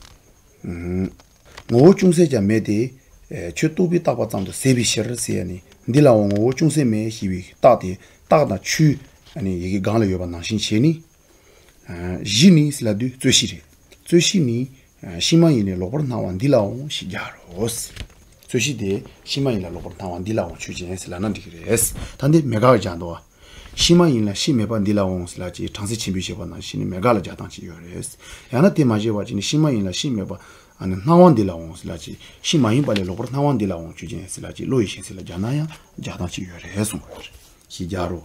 ཨུམ། ངོ་བོ་ཅུང་ཟད་ཀྱང་མེད་དེ། ཨ། ཆོས་རྟོགས་པས་བཏགས་པ་ཙམ་དུ་ཟད་པའི་ཕྱིར་ཟེར་ཡ་ནི་འདི་ལའང་ངོ་བོ་ཅུང་ཟད་མེད་ཞེས་པའི་རྟགས་དེ་རྟགས་དང་ཆོས་ཨ་ནི་ཡི་གེ་སྒང་ལ་ཡོད་པ་ནང་བཞིན་བྱས་ནས། ཨ། གཞི་ནི་ཟེར་ལབ་དུས་རྩོད་གཞི་རེད། རྩོད་གཞི་ནི། ཨ། ཤིང་མ་ཡིན་ལས་ལོག་པར་སྣང་བ་འདི་ལའང་ཞེས་སྦྱར་རོ། རྩོད་གཞི་དེ་ཤིང་མ་ཡིན་ལ་ལོག་པར་སྣང་བ་འདི་ལའང་ཆོས་ཅན་ཟེར་ལབ་ན་འགྲིག་གི་རེད། ད་འདི་མེད་དགག་སྦྱར་འདུག་བ། ཤིང་མ་ཡིན་ལ་ཤིང་མེད་པ་འདི་ལའང་ཟེར་ལབ་ཅིག་བྲམ་ཟེ་ཆེན་པོས་བཤད་པ་ནང་བཞིན་མེད་དགག་ལ་སྦྱར་སྟངས་ཅིག་ཡོད་རེད། ཡང་ན་དེ་མ་བཤད་པ་ཅིག་ནི་ཤིང་མ་ཡིན་ལ་ཤིང་མེད་པ་ཨ་ནི་སྣང་བ་འདི་ལའང་ཟེར་ལབ་ཅིག་ཤིང་མ་ཡིན་པ་ལས་ལོག་པར་སྣང་བ་འདི་ལའང་ཆོས་ཅན་ཟེར་ལབ་ཅིག་བློ་ཡི་གཞན་སེལ་ལ་སྦྱར་ན་ཡང་སྦྱར་སྟངས་ཅིག་ཡོད་རེད་གསུངས་པ་རེད། ཞེས་སྦྱར་རོ།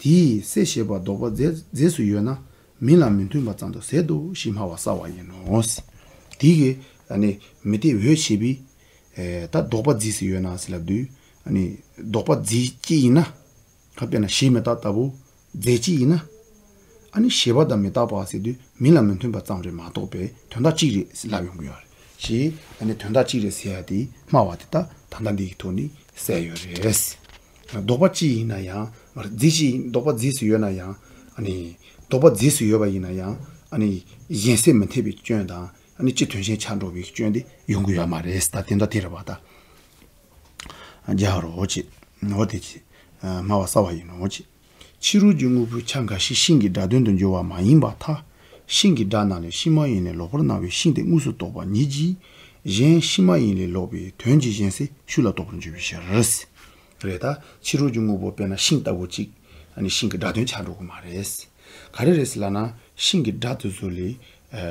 དེས་སེལ་ཞེས་པ་ལྡོག་པ་རྫས་རྫས་སུ་ཡོད་ན་མིང་ལ་མི་མཐུན་པ་ཙམ་དུ་ཟད་དོ་ཞེས་སྨྲ་བ་གསར་བ་ཡིན་ནོ། དེ་གི་ཨ་ནི་མི་སྟེ་འོས་བྱས་པའི་ཨེ་ད་ལྡོག་པ་རྫས་སུ་ཡོད་ན་ཟེར་ལབ་དུས་ཨ་ནི་ལྡོག་པ་རྫས་གཅིག་ཡིན་ན། ཁ་དཔེར་ན་ཞེས་མི་རྟག་ལྟ་བུ་རྫས་གཅིག་ཡིན་ན། ཨ་ནི་ཞེས་པ་དང་མི་རྟག་པ་ཟེར་དུས་མིང་ལ་མི་མཐུན་པ་ཙམ་རེད་མ་གཏོགས་པའི་དོན་དག་གཅིག་རེད་ཟེར་ལབ་ཡོང་གི་ཡོད་རེད། ཞེས་ཨ་ནི་དོན་དག་གཅིག་རེད་ཟེར་ཡ་དེ་སྨྲ་བ་དེ་ད་ད་ལྟ་འདི་གི་ཐོག་ནས་གསལ་ཡོད་རེད། ལྡོག་པ་གཅིག་ཡིན་ན་ཡང་རྫས་གཅིག་ལྡོག་པ་རྫས་སུ་ཡོད་ན་ཡང་ཨ་ནི་ལྡོག་པ་རྫས་སུ་ཡོད་པ་ཡིན་ན་ཡང་ཨ་ནི་གཞན་སེལ་མི་འཐད་པའི་སྐྱོན་དང་ཨ་ནི་སྤྱི་དོན་གཞན་ཆགས་འགྲོ་བའི་སྐྱོན་དེ་ཡོང་གི་ཡོད་མ་རེད། ད་དེ་འདྲ་དེ་རེད་བ་ད། རྒྱ་རོ་ཅེས། འོ་དེ་ཅེས། སྨྲ་བ་གསར་བ་ཡིན་ནོ་ཅེས། ཕྱི་རོལ་གྱི་དངོས་པོའི་ཆ་འགའ་ཞིག་ཤིང་གི་སྒྲ་དོན་དུ་འགྱུར་བ་མ་ཡིན་པར་ཐལ། ཤིང་གི་སྒྲ་རྣམས་ལས་ཤིང་མ་ཡིན་ལས་ལོག་པར་སྣང་བའི་ཤིང་དེ་དངོས་སུ་རྟོགས་པ་ཉིད་ཀྱིས། གཞན་ཤིང་མ་ཡིན་ལས་ལོག་པའི་དོན་གྱི་གཞན་སེལ་ཤུགས་ལ་རྟོགས་པར་འགྱུར་བའི་ཕྱིར། རེད་ད། ཕྱི་རོལ་གྱི་དངོས་པོ་དཔེར་ན་ཤིང་ལྟ་བུ་ཅིག་ཨ་ནི་ཤིང་གི་སྒྲ་དོན་ཆགས་འགྲོ་གི་མ་རེད། ག་རེ་རེད་ཟེར་ལབ་ན་ཤིང་གི་སྒྲ་དེ་ཚོ་ལས་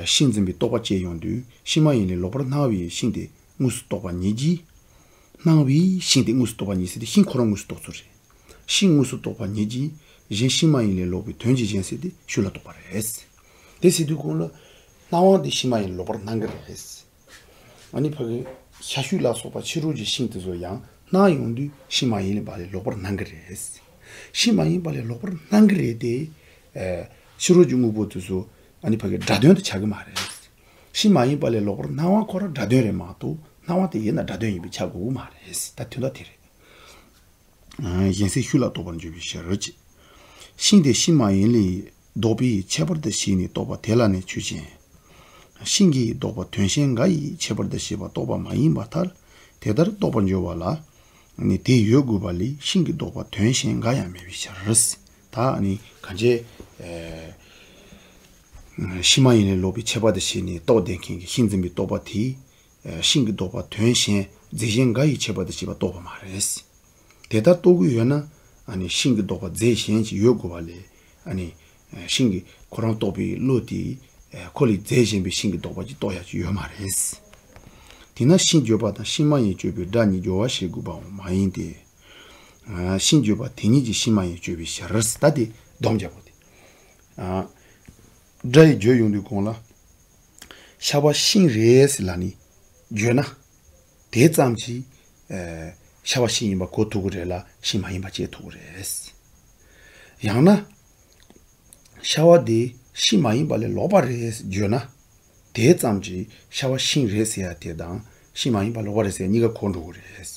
ཤིང་འཛིན་པའི་རྟོག་པ་སྐྱེ་ཡོང་དུས་ཤིང་མ་ཡིན་ལས་ལོག་པར་སྣང་བའི་ཤིང་དེ་དངོས་སུ་རྟོགས་པ་ཉིད་ཀྱིས། སྣང་བའི་ཤིང་དེ་དངོས་སུ་རྟོགས་པ་ཉིད་ཟེར་དེ་ཤིང་ཁོ་རང་དངོས་སུ་རྟོགས་ཚུལ་རེད། ཤིང་དངོས་སུ་རྟོགས་པ་ཉིད་ཀྱིས་གཞན་ཤིང་མ་ཡིན་ལས་ལོག་པའི་དོན་གྱི་གཞན་སེལ་དེ་ཤུགས་ལ་རྟོགས་པ་རེད། དེ་ཟེར་དུས་གོང་ལ་སྣང་བ་དེ་ཤིང་མ་ཡིན་ལོག་པར་སྣང་གི་རེད། ཨ་ནི་ཕ་གི་ཤ་ཤུག་ལ་སོགས་པ་ཕྱི་རོལ་གྱི་ཤིང་དེ་ཚོ་ཡང་སྣང་ཡོང་དུས་ཤིང་མ་ཡིན་པ་ལས་ལོག་པར་སྣང་གི་རེད། ཤིང་མ་ཡིན་པ་ལས་ལོག་པར་སྣང་གི་རེད་དེ། ཨེ། ཕྱི་རོལ་གྱི་དངོས་པོ་དེ་ཚོ་ཨ་ནི་ཕ་གི་སྒྲ་དོན་དུ་ཆགས་ཀྱི་མ་རེད། ཤིང་མ་ཡིན་པ་ལས་ལོག་པར་སྣང་བ་ཁོ་རང་སྒྲ་དོན་རེད་མ་གཏོགས་སྣང་བ་དེ་ཡིན་ན་སྒྲ་དོན་ཡིན་པས་ཆགས་དགོས་ཀྱི་མ་རེད། ད་དོན་དག་དེ་རེད། གཞན་སེལ་ཤུགས་ལ་རྟོགས་པར་འགྱུར་བའི་ཕྱིར་ཅེས། ཤིང་དེ་ཤིང་མ་ཡིན་ལས་ལྡོག་པའི་ཁྱད་པར་དུ་བྱས་ནས་རྟོགས་པ་དེ་ལ་ནི་ཆོས་ཅན། ཤིང་གི་ལྡོག་པ་དོན་གཞན་འགའ་ཡི་ཁྱད་པར་དུ་བྱས་པ་རྟོགས་པ་མ་ཡིན་པར་ཐལ། དེ་ལྟར་རྟོགས་པར་འགྱུར་བ་ལ་ནི་དེ་ཡོད་དགོས་པ་ལས་ཤིང་གི་ལྡོག་པ་དོན་གཞན་འགའ་ཡང་མེད་པའི་ཕྱིར། ད་ནི་གང་ཅི། ཤིང་མ་ཡིན་ལས་ལོག་པའི་ཁྱད་པར་དུ་བྱས་ནས་རྟོགས་བསྡད་མཁན་གྱི་ཤིང་འཛིན་པའི་རྟོག་པ་དེས། ཤིང་གི་ལྡོག་པ་དོན་གཞན་རྫས་གཞན་འགའ་ཡི་ཁྱད་པར་དུ་བྱས་པ་རྟོགས་པ་མ་རེད། དེ་ལྟར་རྟོགས་ཀྱི་ཡོད་ན། ཨ་ནི་ཤིང་གི་ལྡོག་པ་རྫས་གཞན་ཅིག་ཡོད་དགོས་པ་ལས། ཨ་ནི་ཤིང་གི་ཁོ་རང་རྟོགས་པའི་བློ་དེ་ཁོ་ལས་རྫས་གཞན་པའི་ཤིང་གི་ལྡོག་པ་ཅིག་རྟོགས་ཡག་ཅིག་ཡོད་མ་རེད། དེས་ན་ཤིང་བརྗོད་པ་དང་ཤིང་མ་ཡིན་དཔྱོད་པའི་སྒྲ་གཉིས་སྦྱོར་བ་བྱེད་དགོས་པའང་མ་ཡིན་ཏེ། ཤིང་བརྗོད་པ་དེ་ཉིད་ཀྱིས་ཤིང་མ་ཡིན་དཔྱོད་པའི་ཕྱིར། ད་དེ་སྡོམ་རྒྱག་དགོས་ཏེ། སྒྲ་ཡིས་བརྗོད་ཡོང་དུས་གོང་ལ། ཤ་བ་ཤིང་རེད་ཟེར་ལབ་ནས་བརྗོད་ན། དེ་ཙམ་གྱིས། ཤ་བ་ཤིང་ཡིན་པ་གོ་ཐུབ་ཀྱི་རེད་ལ། ཤིང་མ་ཡིན་པ་བྱེད་ཐུབ་ཀྱི་རེད། ཡང་ན། ཤ་བ་དེ་ཤིང་མ་ཡིན་པ་ལས་ལོག་པ་རེད་བརྗོད་ན། དེ་ཙམ་གྱིས་ཤ་བ་ཤིང་རེད་ཟེར་ཡ་དེ་དང་ཤིང་མ་ཡིན་པ་ལོག་པ་རེད་ཟེར་ཡ་གཉིས་ཀ་གོ་འགྲོ་གི་རེད།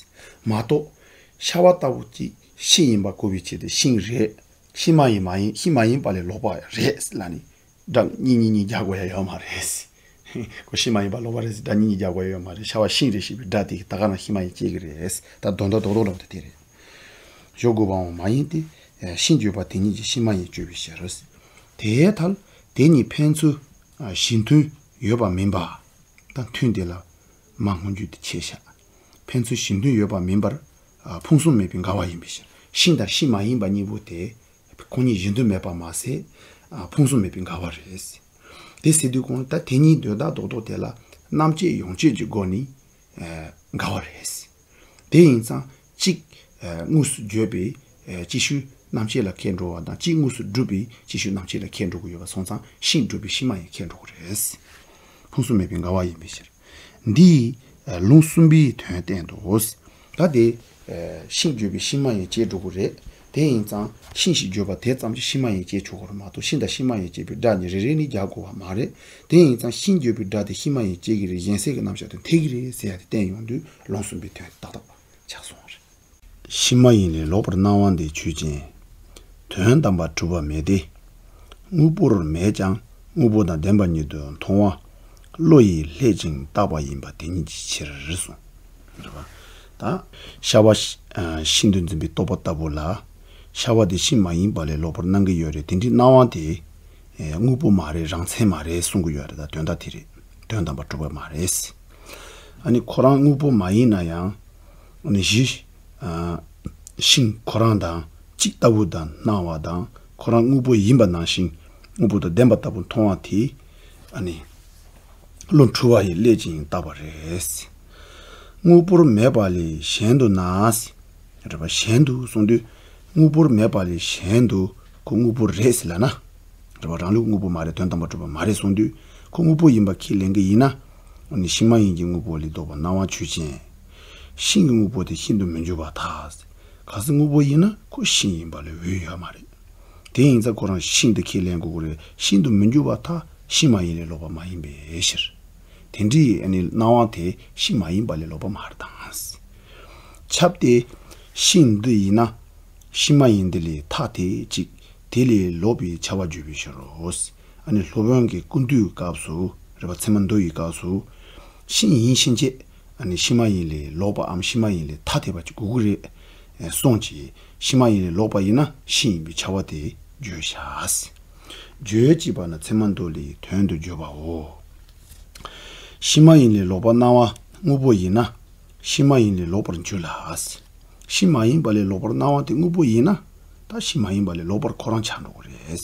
མ་གཏོགས། ཤ་བ་ལྟ་བུ་གཅིག་ཤིང་ཡིན་པ་གོ་བའི་ཆེད་དུ་ཤིང་རེད། ཤིང་མ་ཡིན་མ་ཡིན་ཤིང་མ་ཡིན་པ་ལས་ལོག་པ་རེད་ལབ་ནས། སྒྲ་གཉིས་གཉིས་གཉིས་རྒྱག་དགོས་ཡ་ཡོད་མ་རེད། ཁོ་ཤིང་མ་ཡིན་པ་ལོག་པ་རེད་ཟེར་སྒྲ་གཉིས་གཉིས་རྒྱག་དགོས་ཡ་ཡོད་མ་རེད། ཤ་བ་ཤིང་རེད་ཞེས་པའི་སྒྲ་དེ་ད་ག་རང་ཤིང་མ་ཡིན་སྐྱེ་གི་རེད། ད་དོན་དག་རྡོག་རྡོག་ལབ་དེ་དེ་རེད། བརྗོད་དགོས་པའང་མ་ཡིན་ཏེ། ཤིང་བརྗོད་པ་དེ་ཉིད་ཀྱིས་ཤིང་མ་ཡིན་དཔྱོད་པའི་ཕྱིར། དེའི་ཐད་དེ་གཉིས་ཕན་ཚུན་གཞི་མཐུན་ཡོད་པ་མིན་པ་དང་མཐུན་དེ་ལ་མ་སྔོན་འཇུག་དེ་ཆེ་ཤ། ཕན་ཚུན་གཞི་མཐུན་ཡོད་པ་མིན་པར། ཕུང་གསུམ་མེད་པའི་འགལ་བ་ཡིན་པའི་ཕྱིར། ཤིང་དང་ཤིང་མ་ཡིན་པ་གཉིས་པོ་དེ། ཁོང་གཉིས་གཞི་མཐུན་མེད་པ་མ་ཟད། ཕུང་གསུམ་མེད་པའི་འགལ་བ་རེད། དེ་ཟེར་དུས་གོང་ལ་ད་དེ་གཉིས་དོན་དག་རྡོག་རྡོག་དེ་ལ་རྣམ་བཅད་ཡོངས་གཅོད་ཀྱི་སྒོ་ནས་འགལ་བ་རེད། དེ་ཡིན་ཙང་གཅིག་དངོས་སུ་བརྗོད་པའི་སྤྱི་ཤོས་རྣམ་བཅད་ལ་ཁེལ་འགྲོ་བ་དང་གཅིག་དངོས་སུ་སྒྲུབ་པའི་སྤྱི་ཤོས་རྣམ་བཅད་ལ་ཁེལ་འགྲོ་གི་ཡོད་པ་སོང་ཙང་ཤིང་སྒྲུབ་པའི་ཤིང་མ་ཡིན་ཁེལ་འགྲོ་གི་རེད། ཕུང་གསུམ་མེད་པའི་འགལ་བ་ཡིན་པའི་ཕྱིར། འདིས་ལུང་གསུམ་པའི་དོན་བསྟན་ཏོ། ད་དེ། ཤིང་བརྗོད་པའི་ཤིང་མ་ཡིན་སྐྱེ་འགྲོ་གི་རེད། དེ་ཡིན་ཙང་ཤིང་ཞེས་བརྗོད་པ་དེ་ཙམ་གྱིས་ཤིང་མ་ཡིན་སྐྱེ་ཆོག་གི་རེད་མ་གཏོགས་ཤིང་དང་ཤིང་མ་ཡིན་སྐྱེ་བའི་སྒྲ་གཉིས་རེ་རེ་ནས་རྒྱག་དགོས་པ་མ་རེད། དེ་ཡིན་ཙང་ཤིང་བརྗོད་པའི་སྒྲ་དེ་ཤིང་མ་ཡིན་སྐྱེ་གི་རེད་གཞན་སེལ་གྱི་རྣམ་གཞག་དེ་འཐད་ཀྱི་རེད་ཟེར་ཡ་དེ་བསྟན་ཡོང་དུས་ལུང་གསུམ་པའི་དོན་ཏག་ཏག་ཆགས་སོང་བ་རེད། ཤིང་མ་ཡིན་ལས་ལོག་པར་སྣང་བ་འདི་ཆོས་ཅན། དོན་དམ་པར་གྲུབ་པ་མེད་དེ། དངོས་པོར་མེད་ཀྱང་དངོས་པོ་དང་ལྡན་པ་ཉིད་དུ་མཐོང་བ། བློ་ཡིས་བསླད་ཅིང་བཏགས་པ་ཡིན་པ་དེ་ཉིད་ཀྱི་ཕྱིར་གསུངས། རེད་པ། ད། ཤ་བ་ཤ་ཤིན་ཏུ་འཛིན་པའི་རྟོག་པ་ལྟ་བུ་ལ། ཤ་བ་དེ་ཤིང་མ་ཡིན་པ་ལས་ལོག་པར་སྣང་གི་ཡོད་རེད། དེ་འདྲའི་སྣང་བ་དེ། དངོས་པོ་མ་རེད་རང་མཚན་མ་རེད་གསུང་གི་ཡོད་རེད། ད་དོན་དག་དེ་རེད། དོན་དམ་པར་གྲུབ་པ་མ་རེད། ཨ་ནི་ཁོ་རང་དངོས་པོ་མ་ཡིན་ན་ཡང་། ཨ་ནི་གཞི། ཤིང་ཁོ་རང་དང་གཅིག་ལྟ་བུ་དང་སྣང་བ་དང་ཁོ་རང་དངོས་པོ་ཡིན་པ་ནང་བཞིན་དངོས་པོ་དང་ལྡན་པ་ལྟ་བུ་མཐོང་བ་དེ། ཨ་ནི། བློ་འཁྲུལ་བ་ཡིས་བསླད་ཅིང་བཏགས་པ་རེད། དངོས་པོར་མེད་པ་ལས་གཞན་དུ་ན། རེད་པ། གཞན་དུ་གསུངས་དུས། དངོས་པོར་མེད་པ་ལས་གཞན་དུ་ཁོ་དངོས་པོ་རེད་ཟེར་ལབ་ན། རེད་པ། རང་ལུགས་དངོས་པོ་མ་རེད་དོན་དམ་པར་གྲུབ་པ་མ་རེད་གསུངས་དུས་ཁོ་དངོས་པོ་ཡིན་པ་ཁས་ལེན་གྱི་ཡིན་ན། ཨ་ནི་ཤིང་མ་ཡིན་གྱི་དངོས་པོ་ལས་ལྡོག་པ་སྣང་བ་ཆོས་ཅན། ཤིང་གི་དངོས་པོ་དེ་ཤིན་ཏུ་མི་འགྱུར་བར་ཐལ། གལ་སྲིད་དངོས་པོ་ཡིན་ན་ཁོ་ཤིང་ཡིན་པ་ལས་འོས་ཡོད་མ་རེད། དེ་ཡིན་ཙང་ཁོ་རང་ཤིང་དེ་ཁས་ལེན་དགོས་ཀྱི་རེད། ཤིན་ཏུ་མི་འགྱུར་བར་ཐལ། ཤིང་མ་ཡིན་ལས་ལོག་པ་མ་ཡིན་པའི་ཕྱིར། དེ་འདྲའི་ཨ་ནི་སྣང་བ་དེ་ཤིང་མ་ཡིན་པ་ལས་ལོག་པ་མ་རེད་དང་། ཁྱབ་སྟེ། ཤིང་འདི་ཡིན་ན། ཤིང་མ་ཡིན་འདི་ལས་ཐ་དད་ཅིག་དེ་ལས་ལོག་པའི་ཁྱབ་པ་བརྗོད་པའི་ཕྱིར་རོ། ཨ་ནི་སློབ་དཔོན་གྱིས་ཀུན་བཏུས་ཀྱི་སྐབས་སུ་རེད་པ། ཚད་མ་མདོ་ཡི་སྐབས་སུ། ཤིང་ཡིན་ཕྱིན་ཆད་ཨ་ནི་ཤིང་མ་ཡིན་ལས་ལོག་པའམ་ཤིང་མ་ཡིན་ལས་ཐ་དད་པ་ཅིག་དགོས་ཀྱི་རེད་གསུངས་ཀྱི། ཤིང་མ་ཡིན་ལས་ལོག་པ་ཡིན་ན་ཤིང་ཡིན་པའི་ཁྱབ་པ་དེ་བརྗོད་བྱ། བརྗོད་ཅེས་པ་ནི་ཚད་མ་མདོ་ལས་དོན་དུ་བརྗོད་པའོ། ཤིང་མ་ཡིན་ལས་ལོག་པར་སྣང་བ་དངོས་པོ་ཡིན་ན། ཤིང་མ་ཡིན་ལས་ལོག་པར་འགྱུར་ལ། ཤིང་མ་ཡིན་པ་ལས་ལོག་པར་སྣང་བ་དེ་དངོས་པོ་ཡིན་ན། ད་ཤིང་མ་ཡིན་པ་ལས་ལོག་པར་ཁོ་རང་ཆགས་འགྲོ་གི་རེད།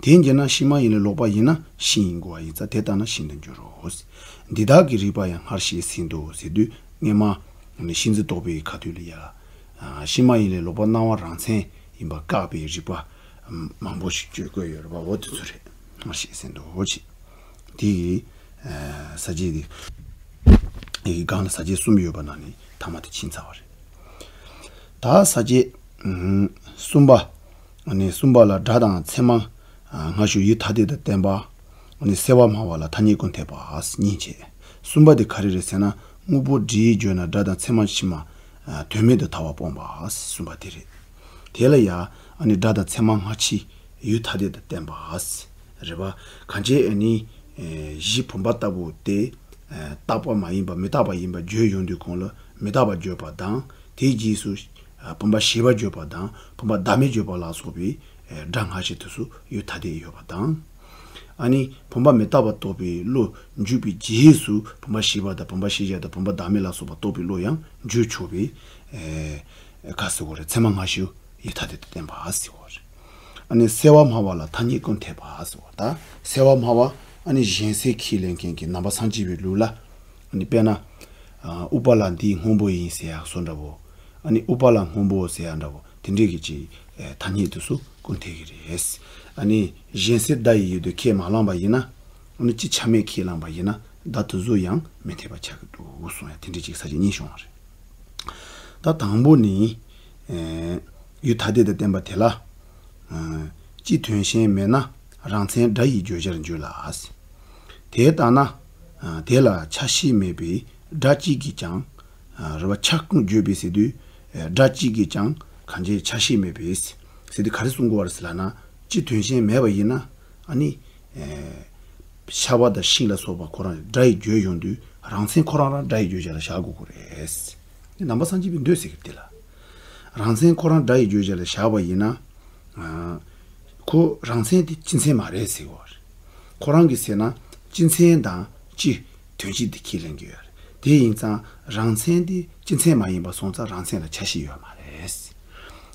དེ་འདྲ་ན་ཤིང་མ་ཡིན་ལས་ལོག་པ་ཡིན་ན་ཤིང་ཡིན་དགོས་པ་ཡིན་ཙང་དེ་ལྟ་ན་ཤིང་དུ་འགྱུར་རོ། འདི་དག་གི་རིགས་པ་ཡང་སྔར་བཤད་ཟིན་ཏོ་ཟེར་དུས་སྔས་མ་ནི་ཤིང་རྩི་རྟོག་པའི་ཁ་ཐུག་ལ་ཡ། ཤིང་མ་ཡིན་ལས་ལོག་པར་སྣང་བ་རང་མཚན་ཡིན་པ་བཀག་པའི་རིགས་པ་མང་པོ་ཞིག་བརྗོད་དགོས་ཡོད་རེད་པ། འོ་དེ་ཚོ་རེད། སྔར་བཤད་ཟིན་ཏོ་ཅེས། དེ་ཡི་ས་བཅད་དེ་ཡི་སྒང་ལ་ས་བཅད་གསུམ་ཡོད་པ་ནང་ནས་ཐ་མ་དེ་ཕྱིན་ཚར་བ་རེད། ད་ས་བཅད་གསུམ་པ། ནས་གསུམ་པ་ལ་སྒྲ་དང་ཚད་མ་སྔ་ཕྱི་ཡུལ་ཐ་དད་དུ་བསྟན་པ། ནས་གསལ་བ་སྨྲ་བ་ལ་ཐ་སྙད་ཀུན་འཐད་པ་གཉིས་བྱས། གསུམ་པ་དེ་ག་རེ་རེད་ཟེར་ན་དངོས་པོ་སྒྲས་བརྗོད་ན་སྒྲ་དང་ཚད་མ་ཕྱི་མ་དོན་མེད་དུ་ཐལ་བ་སྤོང་བ་གསུམ་པ་དེ་རེད། དེ་ལ་ཡང་ཨ་ནི་སྒྲ་དང་ཚད་མ་སྔ་ཕྱི་ཡུལ་ཐ་དད་དུ་བསྟན་པ། རེད་པ། གང་བྱས་ཨ་ནི། གཞི་བུམ་པ་ལྟ་བུ་སྟེ། རྟག་པ་མ་ཡིན་པ་མི་རྟག་པ་ཡིན་པ་བརྗོད་ཡོང་དུས་གོང་ལ་མི་རྟག་པ་བརྗོད་པ་དང་དེའི་རྗེས་སུ། བུམ་པ་ཞེས་པ་བརྗོད་པ་དང་བུམ་པ་བདག་མེད་བརྗོད་པ་ལ་སོགས་པའི། སྒྲ་སྔ་ཕྱི་དེ་ཚོ་ཡུལ་ཐ་དད་ཡོད་པ་དང་། ཨ་ནི་བུམ་པ་མི་རྟག་པ་རྟོགས་པའི་བློ་འཇུག་པའི་རྗེས་སུ་བུམ་པ་ཞེས་པ་དང་བུམ་པ་ཤེས་བྱ་དང་བུམ་པ་བདག་མེད་ལ་སོགས་པ་རྟོགས་པའི་བློ་ཡང་འཇུག་ཆོག་པའི། ག་ཟེར་དགོས་རེད། ཚད་མ་སྔ་ཕྱི་ཡུལ་ཐ་དད་དུ་བསྟན་པ་ཟེར་དགོས་རེད། ཨ་ནི་སེལ་བ་སྨྲ་བ་ལ་ཐ་སྙད་ཀུན་འཐད་པ་ཟེར་བ། ད་སེལ་བ་སྨྲ་བ་ཨ་ནི་གཞན་སེལ་ཁས་ལེན་མཁན་གྱི་ནང་པ་སངས་རྒྱས་པའི་ལུགས་ལ། ཨ་ནི་དཔེར་ན། ཨ་ཨུཏྤ་ལ་འདི་སྔོན་པོ་ཡིན་ཟེར་ཡག་བཟོ་འདྲ་བོ། ཨ་ནི་ཨུཏྤ་ལ་སྔོན་པོ་ཟེར་ཡག་འདྲ་བོ་དེ་འདྲས་ཀྱི་ཅིག་ཨེ་ཐ་སྙད་དེ་ཚོ་ཀུན་འཐད་ཀྱི་རེད། ཨ་ནི་གཞན་སེལ་བརྡ་ཡི་ཡུལ་དུ་ཁས་མ་བླངས་པ་ཡིན་ན། ཨ་ནི་སྤྱི་ཆ་མེད་ཁས་བླངས་པ་ཡིན་ན་བརྡ་དེ་ཚོ་ཡང་མི་འཐད་པ་ཆགས་ཀྱི་འདུག་གསུང་ཡ་དེ་འདྲས་ཅིག་ས་བཅད་གཉིས་བྱུང་བ་རེད། ད་དང་པོ་ནི། ཨེ་ཡུལ་ཐ་དད་དུ་བསྟན་པ་དེ་ལ། ཨེ་སྤྱི་དོན་གཞན་མེད་ན་རང་མཚན་སྒྲ་ཡི་བརྗོད་བྱར་འགྱུར་ལ། དེ་ལྟ་ན། ཨེ་དེ་ལ་ཆ་ཤས་མེད་པའི་སྒྲ་གཅིག་གིས་ཀྱང་། ཨེ་རེད་བ། ཆ་ཀུན་བརྗོད་པའི་ཟེར་དུས། ཨེ་སྒྲ་གཅིག་གིས་ཀྱང་གང་ཅི་ཆ་ཤས་མེད་པའི་ཟེར་དུས་ག་རེ་གསུང་དགོས་པ་རེད་ཟེར་ལབ་ན། སྤྱི་དོན་གཞན་མེད་པ་ཡིན་ན། ཨ་ནི། ཨེ་ཤ་བ་དང་ཤིང་ལ་སོགས་པ་ཁོ་རང་སྒྲ་ཡི་བརྗོད་ཡོང་དུས་རང་མཚན་ཁོ་རང་རང་སྒྲ་ཡི་བརྗོད་བྱ་ལ་བཞག་དགོས་ཀྱི་རེད། འདི་ནང་པ་སངས་རྒྱས་པའི་མདོ་ཟེར་གི་དེ་ལ། རང་མཚན་ཁོ་རང་སྒྲ་ཡི་བརྗོད་བྱ་ལ་བཞག་པ་ཡིན་ན། ཨ་ཁོ་རང་མཚན་དེ་སྤྱི་མཚན་མ་རེད་ཟེར་བ་རེད། ཁོ་རང་གིས་ཟེར་ན་སྤྱི་མཚན་དང་སྤྱི་དོན་གཅིག་དེ་ཁས་ལེན་གྱི་ཡོད་རེད། དེ་ཡིན་ཙང་རང་མཚན་དེ་སྤྱི་མཚན་མ་ཡིན་པ་སོང་ཙང་རང་མཚན་ལ་ཆ་ཤས་ཡོད་མ་རེད།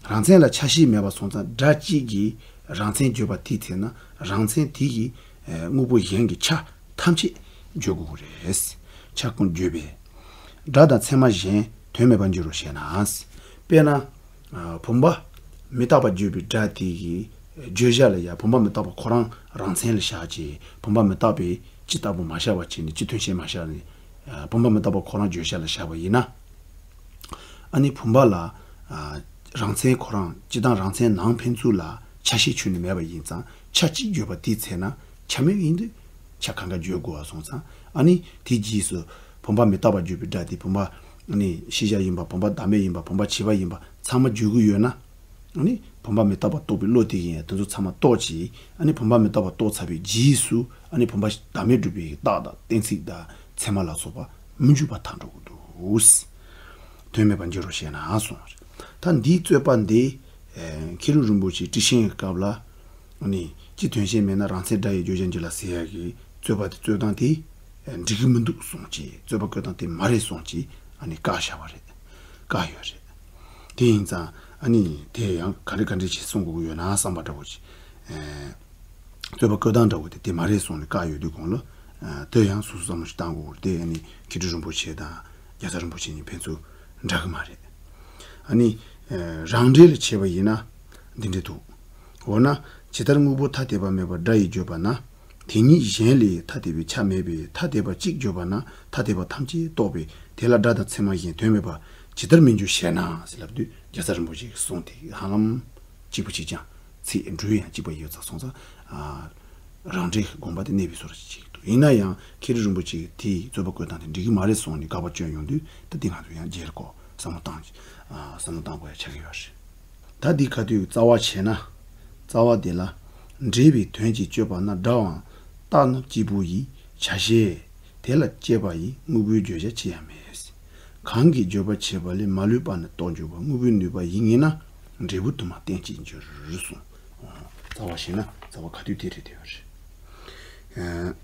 རང་མཚན་ལ་ཆ་ཤས་མེད་པ་སོང་ཙང་སྒྲ་གཅིག་གིས་རང་མཚན་བརྗོད་པ་དེའི་ཚེ་ན་རང་མཚན་དེ་གིས་ཨེ་དངོས་པོ་གཞན་གྱི་ཆ་ཐམས་ཅད་བརྗོད་དགོས་ཀྱི་རེད། ཆ་ཀུན་བརྗོད་པས། སྒྲ་དང་ཚད་མ་གཞན་དོན་མེད་པར་འགྱུར་རོ་ཞེ་ན། དཔེར་ན། ཨ་བུམ་པ་མི་རྟག་པ་བརྗོད་པའི་སྒྲ་དེ་གི་བརྗོད་བྱ་ལ་ཡང་བུམ་པ་མི་རྟག་པ་ཁོ་རང་རང་མཚན་ལ་བཞག་ཅིང་བུམ་པ་མི་རྟག་པའི་སྤྱི་ལྟ་བུ་མ་བཞག་པ་བྱས་ནས་སྤྱི་དོན་གཞན་མ་བཞག་ནས། ཨ་བུམ་པ་མི་རྟག་པ་ཁོ་རང་བརྗོད་བྱ་ལ་བཞག་པ་ཡིན་ན། ཨ་ནི་བུམ་པ་ལ་ཨ་རང་མཚན་ཁོ་རང་སྤྱི་དང་རང་མཚན་ནང་ཕན་ཚུན་ལ་ཆ་ཤས་ཁྱོན་ནས་མེད་པ་ཡིན་ཙང་ཆ་གཅིག་བརྗོད་པ་དེའི་ཚེ་ན་ཆ་མེད་ཡིན་དུས་ཆ་གང་ག་བརྗོད་དགོས་པ་སོང་ཙང་ཨ་ནི་དེའི་རྗེས་སུ་བུམ་པ་མི་རྟག་པ་བརྗོད་པའི་སྒྲ་དེ་བུམ་པ་ཨ་ནི་ཤེས་བྱ་ཡིན་པ་བུམ་པ་བདག་མེད་ཡིན་པ་བུམ་པ་བྱས་པ་ཡིན་པ་ཚང་མ་བརྗོད་ཀྱི་ཡོད་ན། ཨ་ནི་བུམ་པ་མི་རྟག་པ་རྟོགས་པའི་བློ་དེ་ཡིན་ཡང་དེ་ཚོ་ཚང་མ་རྟོགས་ཀྱིས་ཨ་ནི་བུམ་པ་མི་རྟག་པ་རྟོགས་ཚར་བའི་རྗེས་སུ་ཨ་ནི་བུམ་པ་བདག་མེད་སྒྲུབ་པའི་རྟགས་དང་གཏན་ཚིགས་དང་ཚད་མ་ལ་སོགས་པ་མི་འཇུག་པར་ཐལ་འགྲོ་གི་འདུག་དོན་མེད་པར་འགྱུར་རོ་ཞེ་ན་གསུངས་པ་རེད། ད་འདིའི་རྩོད་པ་འདི་ཨེ་མཁས་གྲུབ་རིན་པོ་ཆེ་ཏྲི་ཤྲཱིའི་སྐབས་ལ་ཨ་ནི་སྤྱི་དོན་གཞན་མེད་ན་རང་མཚན་སྒྲ་ཡི་བརྗོད་བྱར་འགྱུར་ལ་ཟེར་ཡག་གི་རྩོད་པ་དེ་རྩོད་སྟངས་དེ་ཨེ་འགྲིག་གི་མི་འདུག་གསུངས་ཀྱིས་རྩོད་པ་བཀོད་སྟངས་དེ་མ་རེད་གསུངས་ཀྱིས་ཨ་ནི་བཀག་བཞག་པ་རེད། བཀག་ཡོད་རེད། དེ་ཡིན་ཙང་ཨ་ནི་དེ་ཡང་ག་རེ་ག་འདྲ་ཞིག་གསུང་དགོས་ཀྱི་ཡོད་ན་བསམ་པ་འདྲ་བོ་ཞིག་ཨེ་རྩོད་པ་བཀོད་སྟངས་འདྲ་བོ་དེ་དེ་མ་རེད་གསུངས་ནས་བཀག་ཡོད་དུས་གོང་ལ་ཨེ་དེ་ཡང་སོ་སོ་བསམ་བློ་ཞིག་བཏང་དགོས་ཀྱི་རེད། དེ་ཨ་ནི་མཁས་གྲུབ་རིན་པོ་ཆེ་དང་རྒྱལ་ཚབ་རིན་པོ་ཆེ་གཉིས་ཕན་ཚུན་འདྲ་གི་མ་རེད། ཨ་ནི་ཨེ་རང་འགྲེལ་ལ་བྱས་པ་ཡིན་ན་འདི་འདྲ་འདུག་འོ་ན་ཇི་ལྟར་དངོས་པོ་ཐ་དད་པ་མེད་པར་སྒྲ་ཡིས་བརྗོད་པ་ན། དེ་ཉིད་གཞན་ལས་ཐ་དད་པའི་ཆ་མེད་པས་ཐ་དད་པ་གཅིག་བརྗོད་པ་ན་ཐ་དད་པ་ཐམས་ཅད་རྟོགས་པས་དེ་ལ་སྒྲ་དང་ཚད་མ་གཞན་དོན་མེད་པ་ཇི་ལྟར་མི་འགྱུར་ཞེ་ན་ཟེར་ལབ་དུས་རྒྱལ་ཚབ་རིན་པོ་ཆེའི་གསུང་དེ་ཧ་ལམ་གཅིག་པ་གཅིག་རྐྱང་། ཚིག་འགྲོས་ཡང་གཅིག་པ་ཡོད་ཙང་སོང་ཙང་། ཨ་རང་འགྲེལ་དགོངས་པ་དེ་གནས་པའི་བཟོ་འདྲ་ཅིག་འདུག་ཡིན་ན་ཡང་མཁས་གྲུབ་རིན་པོ་ཆེ་དེའི་རྩོད་པ་བཀོད་སྟངས་དེ་འགྲིག་གི་མ་རེད་གསུངས་ནས་དགག་པ་བསྐྱོན་ཡོང་དུས་ད་འདི་ང་ཚོ་ཡང་རྗེས་ལ་ཁོ་བསམ་བློ་བཏང་ཨ་བསམ་བློ་བཏང་དགོས་ཡ་ཆགས་ཀྱི་ཡོད་རེད། ད་འདི་ག་དུས་རྩ་བ་བྱས་ན། རྩ་བ་དེ་ལ། འབྲེལ་བའི་དོན་གྱིས་དཔྱོད་པ་ན་སྒྲའང་རྟགས་རྣམས་གཅིག་པུ་ཡི་བྱ་བྱེད་དེ་ལ་དཔྱད་པ་ཡིས་དངོས་པོའི་བརྗོད་བྱ་ཅི་ཡང་མེད། གང་གིས་བརྗོད་པར་བྱེད་པ་ལས་མ་ལུས་པ་ནི་རྟོགས་འགྱུར་བ་དངོས་པོའི་ནུས་པ་ཡིན་ངེས་ན་འབྲས་བུ་དུ་མ་གཏན་གཅིག་འགྱུར་གསུངས། རྩ་བ་བྱས་ན་རྩ་བ་ག་དུས་དེ་རེད་དེ་ཡོད་རེད།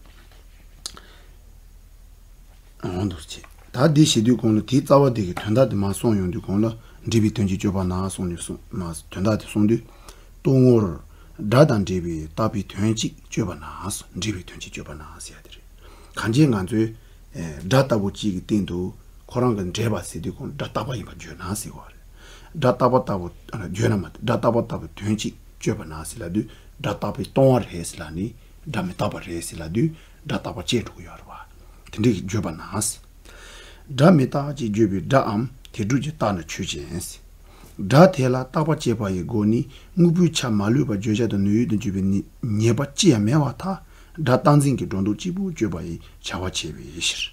འོང་དུ་བྱེད། ད་འདི་བྱེད་དུས་གོང་ལ་དེའི་རྩ་བ་དེ་གི་དོན་དག་དེ་མ་གསུངས་ཡོང་དུས་གོང་ལ་འབྲེལ་བའི་དོན་གྱིས་དཔྱོད་པ་ན་གསུངས་ནས་གསུངས་མ་དོན་དག་དེ་གསུངས་དུས། རྟོག་ངོར། སྒྲ་དང་འབྲེལ་བའི་རྟག་པའི་དོན་གཅིག་དཔྱོད་པ་ན་གསུངས་འབྲེལ་བའི་དོན་གྱིས་དཔྱོད་པ་ན་ཟེར་ཡ་དེ་རེད། གང་ཅི་ང་ཚོས། ཨེ་སྒྲ་ལྟ་བུ་གཅིག་གི་སྟེང་དུ་ཁོ་རང་གི་འབྲེལ་བ་ཟེར་དུས་གོང་སྒྲ་རྟག་པ་ཡིན་པ་བརྗོད་ན་ཟེར་བ་རེད། སྒྲ་རྟག་པ་ལྟ་བུ་བརྗོད་ན་མ་སྒྲ་རྟག་པ་ལྟ་བུ་དོན་གཅིག་དཔྱོད་པ་ན་ཟེར་ལབ་དུས་སྒྲ་རྟག་པའི་སྟོང་པ་རེད་ཟེར་ལབ་ནས་སྒྲ་མི་རྟག་པ་རེད་ཟེར་ལབ་དུས་སྒྲ་རྟག་པ་བཅད་འགྲོ་གི་ཡོད་རེད་བ། དེ་འདྲའི་བརྗོད་པ་ན། སྒྲ་མི་རྟག་ཅེས་བརྗོད་པའི་སྒྲའམ་དེ་སྒྲུབ་ཀྱི་རྟགས་ནི་ཆོས་ཅན། སྒྲ་དེ་ལ་བརྟག་པ་དཔྱད་པ་ཡི་སྒོ་ནས་དངོས་པོའི་ཆ་མ་ལུས་པ་བརྗོད་བྱ་དང་ནུས་ཡུལ་དུ་གྱུར་པའི་ཉེས་ཉེས་པ་ཅི་ཡང་མེད་པར་ཐལ། སྒྲ་རྟག་འཛིན་གྱི་སྒྲོ་འདོགས་གཅིག་པུ་གཅོད་པ་ཡི་བྱ་བ་བྱས་པའི་ཕྱིར།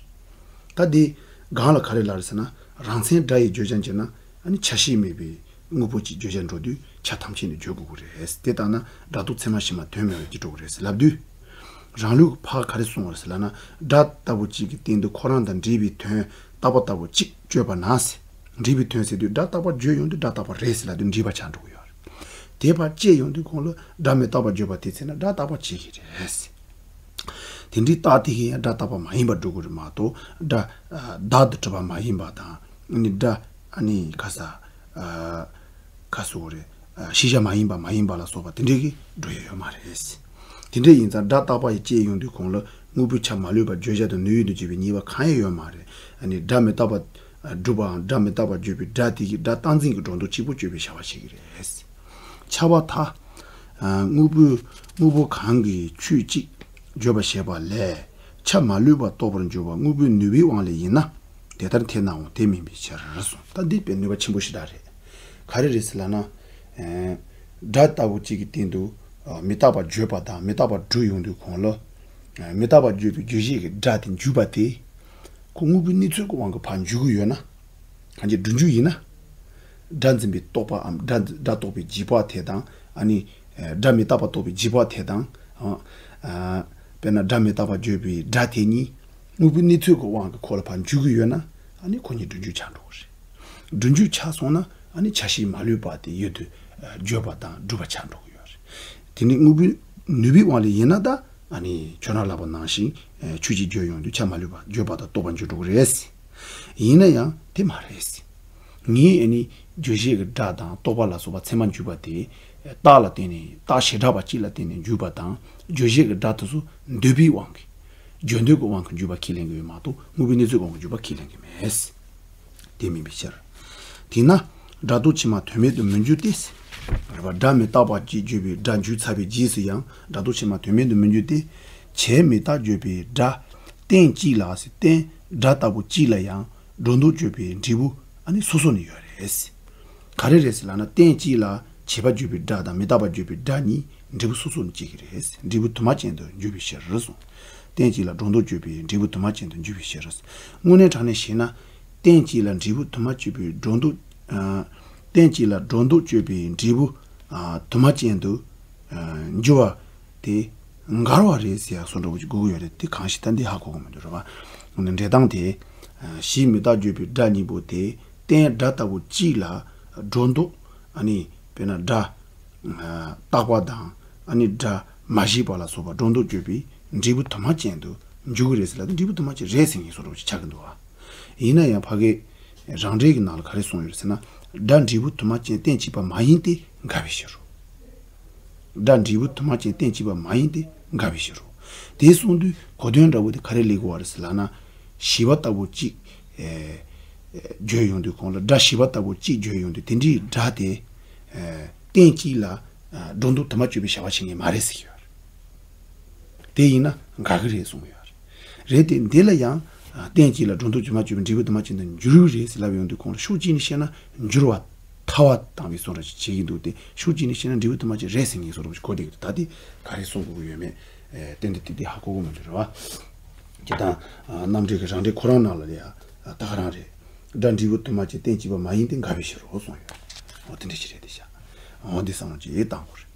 ད་དེ་སྒང་ལ་ག་རེ་ལབ་རེད་ཟེར་ན་རང་མཚན་སྒྲ་ཡི་བརྗོད་བྱ་འགྱུར་ན་ཨ་ནི་ཆ་ཤས་མེད་པའི་དངོས་པོ་གཅིག་བརྗོད་བྱར་འགྲོ་དུས་ཆ་ཐམས་ཅད་ནས་བརྗོད་དགོས་ཀྱི་རེད། དེ་ལྟར་ན་སྒྲ་རྟོག་ཚད་མ་ཕྱི་མ་དོན་མེད་པར་འགྱུར་འགྲོ་གི་རེད་ཟེར་ལབ་དུས། རང་ལུགས་ཕར་ག་རེ་གསུངས་པ་རེད་ཟེར་ལབ་ན་སྒྲ་ལྟ་བུ་གཅིག་གི་སྟེང་དུ་ཁོ་རང་དང་འབྲེལ་བའི་དོན་རྟག་པ་ལྟ་བུ་གཅིག་དཔྱོད་པ་ན་ཟེར། འབྲེལ་བའི་དོན་ཟེར་དུས་སྒྲ་རྟག་པ་བརྗོད་ཡོང་དུས་སྒྲ་རྟག་པ་རེད་ཟེར་ལབ་དུས་འབྲེལ་པ་ཆགས་འགྲོ་གི་ཡོད་རེད། དེ་ཕར་བཅད་ཡོང་དུས་གོང་ལ་སྒྲ་མི་རྟག་པ་བརྗོད་པ་དེ་ཚེ་ན་སྒྲ་རྟག་པ་བྱེད་ཀྱི་རེད་ཟེར། དེ་འདྲའི་རྟགས་དེ་གིས་ཡང་སྒྲ་རྟག་པ་མ་ཡིན་པར་འགྲོ་གི་རེད་མ་གཏོགས་སྒྲ་བདག་ཏུ་གྲུབ་པ་མ་ཡིན་པ་དང་ཨ་ནི་སྒྲ་ཨ་ནི་ག་ས་ ཨ་ཁ་སོ་རེ། ཨ་ཤེས་བྱ་མ་ཡིན་པ་མ་ཡིན་པ་ལ་སོགས་པ་དེ་འདྲས་ཀྱི་འགྲོ་ཡ་ཡོད་མ་རེད། དེ་འདྲས་ཡིན་ཙང་སྒྲ་རྟག་པ་ཡི་སྐྱེས་ཡོང་དུས་གོང་ལ་དངོས་པོའི་ཆ་མ་ལུས་པ་བརྗོད་བྱ་དང་ནུས་ཡོད་དུ་བྱེད་པའི་ཉེས་པ་གང་ཡང་ཡོད་མ་རེད། ཨ་ནི་སྒྲ་མི་རྟག་པ་སྒྲུབ་པའམ་སྒྲ་མི་རྟག་པ་བརྗོད་པའི་སྒྲ་དེ་གི་སྒྲ་རྟག་འཛིན་གྱི་སྒྲོ་འདོགས་གཅིག་པོ་གཅོད་པའི་བྱ་བ་བྱེད་ཀྱི་རེད། ཁྱབ་པ་མཐའ། དངོས་པོའི་དངོས་པོ་གང་གི་ཆོས་གཅིག་བརྗོད་པར་བྱེད་པ་ལས་ཆ་མ་ལུས་པ་རྟོགས་པར་འགྱུར་བ་དངོས་པོའི་ནུས་པའི་དབང་ལས་ཡིན་ན། དེ་ལྟར་ཐལ་ནའང་དེ་མིན་པའི་ཕྱིར་གསུངས། ད་འདི་དཔེ་ནུས་པ་ཆེན་པོ་ཞེ་དྲག་རེད། ག་རེ་རེད་ཟེར་ལབ་ན། སྒྲ་ལྟ་བུ་གཅིག་གི་སྟེང་དུ་མི་རྟག་པ་བརྗོད་པ་དང་མི་རྟག་པ་སྒྲུབ་ཡོང་དུས་གོང་ལ། མི་རྟག་པ་བརྗོད་པའི་རྗོད་བྱེད་ཀྱི་སྒྲ་དེ་འཇུག་པ་དེ། ཁོ་དངོས་པོའི་གནས་ཚུལ་གྱི་དབང་གིས་ཕར་འཇུག་གི་ཡོད་ན། གང་ཅི་སྒྲུབ་འཇུག་ཡིན་ན། སྒྲ་འཛིན་པའི་རྟོག་པའམ་སྒྲ་འཛིན་སྒྲ་རྟོག་པའི་འཇིགས་པ་དེ་དང་ཨ་ནི། སྒྲ་མི་རྟག་པ་རྟོག་པའི་འཇིགས་པ་དེ་དང་། དཔེར་ན་སྒྲ་མི་རྟག་པ་བརྗོད་པའི་སྒྲ་དེ་གཉིས། དངོས་པོའི་གནས་ཚུལ་གྱི་དབང་གིས་ཁོ་ལ་ཕར་འཇུག་གི་ཡོད་ན། ཨ་ནི་ཁོ་གཉིས་སྒྲུབ་འཇུག་ཆགས་འགྲོ་གི་རེད། སྒྲུབ་འཇུག་ཆགས་སོང་ན་ཨ་ནི་ཆ་ཤས་མ་ལུས་པ་དེ་ཡོད་དུ་བརྗོད་པ་དང་སྒྲུབ་པ་ཆགས་འགྲོ་གི་ཡོད་རེད། དེ་ནི་དངོས་པོའི་ནུས་པའི་དབང་ལས་ཡིན་ན་ད་ཨ་ནི་ཁྱོད་རང་ལབ་པ་ནང་བཞིན་ཆོས་ཅིག་བརྗོད་ཡོང་དུས་ཆ་མ་ལུས་པ་བརྗོད་པ་དང་རྟོག་པ་འཇུག་འགྲོ་གི་རེད། ཡིན་ན་ཡང་དེ་མ་རེད། ངས་ཨ་ནི་རྗོད་བྱེད་ཀྱི་སྒྲ་དང་རྟོག་པ་ལ་སོགས་པ་ཚད་མར་འཇུག་པ་དེ། རྟགས་ལ་བརྟེན་ནས་རྟགས་བྱེ་བྲག་པ་གཅིག་ལ་བརྟེན་ནས་འཇུག་པ་དང་རྗོད་བྱེད་ཀྱི་སྒྲ་དེ་ཚོ་འདོད་པའི་དབང་གིས། བརྗོད་འདོད་ཀྱི་དབང་གིས་འཇུག་པ་ཁས་ལེན་གྱི་ཡོད་མ་གཏོགས་དངོས་པོའི་གནས་ཚུལ་དབང་གིས་འཇུག་པ་ཁས་ལེན་གྱི་མེད། དེ་མིན་པའི་ཕྱིར། དེས་ན་སྒྲ་རྟོག་ཕྱི་མ་དོན་མེད་དུ་མི་འགྱུར་ཏེ། རེད་པ། སྒྲ་མི་རྟག་པ་གཅིག་བརྗོད་པའི་སྒྲ་འཇུག་ཚར་བའི་རྗེས་སུ་ཡང་སྒྲ་རྟོག་ཕྱི་མ་དོན་མེད་དུ་མི་འགྱུར་ཏེ། བྱས་མི་རྟག་བརྗོད་པའི་སྒྲ། རྟེན་གཅིག་ལ་ཟེར་རྟེན་སྒྲ་ལྟ་བུ་གཅིག་ལ་ཡང་སྒྲོ་འདོགས་གཅོད་པའི་འབྲས་བུ་ཨ་ནི་སོ་སོ་ནས་ཡོད་རེད། ག་རེ་རེད་ཟེར་ལབ་ན་རྟེན་གཅིག་ལ་བྱས་པ་བརྗོད་པའི་སྒྲ་དང་མི་རྟག་པ་བརྗོད་པའི་སྒྲ་གཉིས་འབྲས་བུ་སོ་སོ་ནས་སྐྱེ་གི་རེད། འབྲས་བུ་དུ་མ་ཅན་དུ་འགྱུར་བའི་ཕྱིར་གསུངས། རྟེན་གཅིག་ལ་སྒྲོ་འདོགས་གཅོད་པའི་འབྲས་བུ་དུ་མ་ཅན་དུ་འགྱུར་བའི་ཕྱིར། དངོས་གནས་དྲང་གནས་བཤད་ན། རྟེན་གཅིག་ལ་འབྲས་བུ་དུ་མ་གཅོད་པའི་སྒྲོ་འདོགས། ཨ། རྟེན་གཅིག་ལ་སྒྲོ་འདོགས་གཅོད་པའི་འབྲས་བུ། ཨ། དུ་མ་ཅན་དུ། ཨ། འགྱུར་བ། དེ། འགལ་བ་རེད་ཟེར་ཡག་བཟོ་འདྲ་བོ་ཅིག་དགོས་ཀྱི་ཡོད་རེད། དེ་གང་ཞིག་ད་འདི་ཧ་གོ་གི་མི་འདུག་རེད་པ། འབྲེལ་སྟངས་དེ། ཨ། གཞི་མི་རྟག་བརྗོད་པའི་སྒྲ་གཉིས་པོ་དེ་རྟེན་སྒྲ་ལྟ་བུ་གཅིག་ལ་སྒྲོ་འདོགས། ཨ་ནི་དཔེར་ན་སྒྲ། ཨ། རྟག་པ་དང་ཨ་ནི་སྒྲ་མ་ཞིག་པ་ལ་སོགས་པ་སྒྲོ་འདོགས་གཅོད་པའི་འབྲས་བུ་དུ་མ་ཅན་དུ་འཇུག་གི་རེད་ཟེར་ལབ་དུས་འབྲས་བུ་དུ་མ་ཅན་རེད་ཟེར་མཁན་བཟོ་འདྲ་བོ་ཅིག་ཆགས་ཀྱི་འདུག་ཨ། ཡིན་ན་ཡང་ཕ་གིའི་རང་འགྲེལ་གྱི་ནང་ལ་ག་རེ་གསུངས་ཡོད་རེད་ཟེར་ན། སྒྲ་འབྲས་བུ་དུ་མ་ཅན་རྟེན་གཅིག་པ་མ་ཡིན་ཏེ་འགལ་བའི་ཕྱིར་རོ། སྒྲ་འབྲས་བུ་དུ་མ་ཅན་རྟེན་གཅིག་པ་མ་ཡིན་ཏེ་འགལ་བའི་ཕྱིར་རོ། དེ་གསུངས་དུས་གོ་དོན་འདྲ་བོ་དེ་ག་རེ་སླེབས་ཀྱི་ཡོད་རེད་ཟེར་ལབ་ན། བྱས་པ་ལྟ་བུ་གཅིག་ཨེ། བརྗོད་ཡོང་དུས་གོང་ལ་སྒྲ་བྱས་པ་ལྟ་བུ་གཅིག་བརྗོད་ཡོང་དུས་དེ་འདྲའི་སྒྲ་དེ། ཨེ། རྟེན་གཅིག་ལ། ཨ། སྒྲོ་འདོགས་དུ་མ་གཅོད་པའི་བྱ་བ་བྱེད་མཁན་མ་རེད་ཟེར་གྱི་ཡོད་རེད། དེ་ཡིན་ན་འགལ་གྱི་རེད་གསུངས་ཡོད་རེད། རེད་དེ་འདི་ལ་ཡང་། ཨ། རྟེན་གཅིག་ལ་སྒྲོ་འདོགས་དུ་མ་གཅོད་པའི་འབྲས་བུ་དུ་མ་ཅན་དུ་འགྱུར་རེད་ཟེར་ལབ་ཡོང་དུས་གོང་ལ་ཕྱོགས་གཅིག་ནས་བཤད་ན་འགྱུར་བ་ཐལ་བ་དང་བའི་བཟོ་འདྲ་ཞིག་བྱེད་ཀྱི་འདུག་སྟེ། ཕྱོགས་གཅིག་ནས་བཤད་ན་འབྲས་བུ་དུ་མ་ཅན་རེད་ཟེར་མཁན་བཟོ་འདྲ་ཞིག་གོ་བསྡད་ཀྱི་འདུག་ད་དེ་ག་རེ་གསུང་དགོས་ཀྱི་ཡོད་མེད། ཨེ། ཏན་ཏན་ཏིག་ཏིག་ཧ་གོ་གི་མི་འདུག་རེད་བ། སྤྱིར་བཏང་། ཨ། རྣམ་འགྲེལ་གྱི་རང་འགྲེལ་ཁོ་རང་ནང་ལ་ཡ། ཨ། ད་ག་རང་རེད། སྒྲ་འབྲས་བུ་དུ་མ་ཅན་རྟེན་གཅིག་པ་མ་ཡིན་ཏེ་འགལ་བའི་ཕྱིར་རོ་གསུངས་ཡོད། འོ་དེ་འདྲ་ཞིག་རེད་དེ་བཞག་འོ་འདི་བསམ་བློ་ཅིག་བཏང་དགོས་རེད།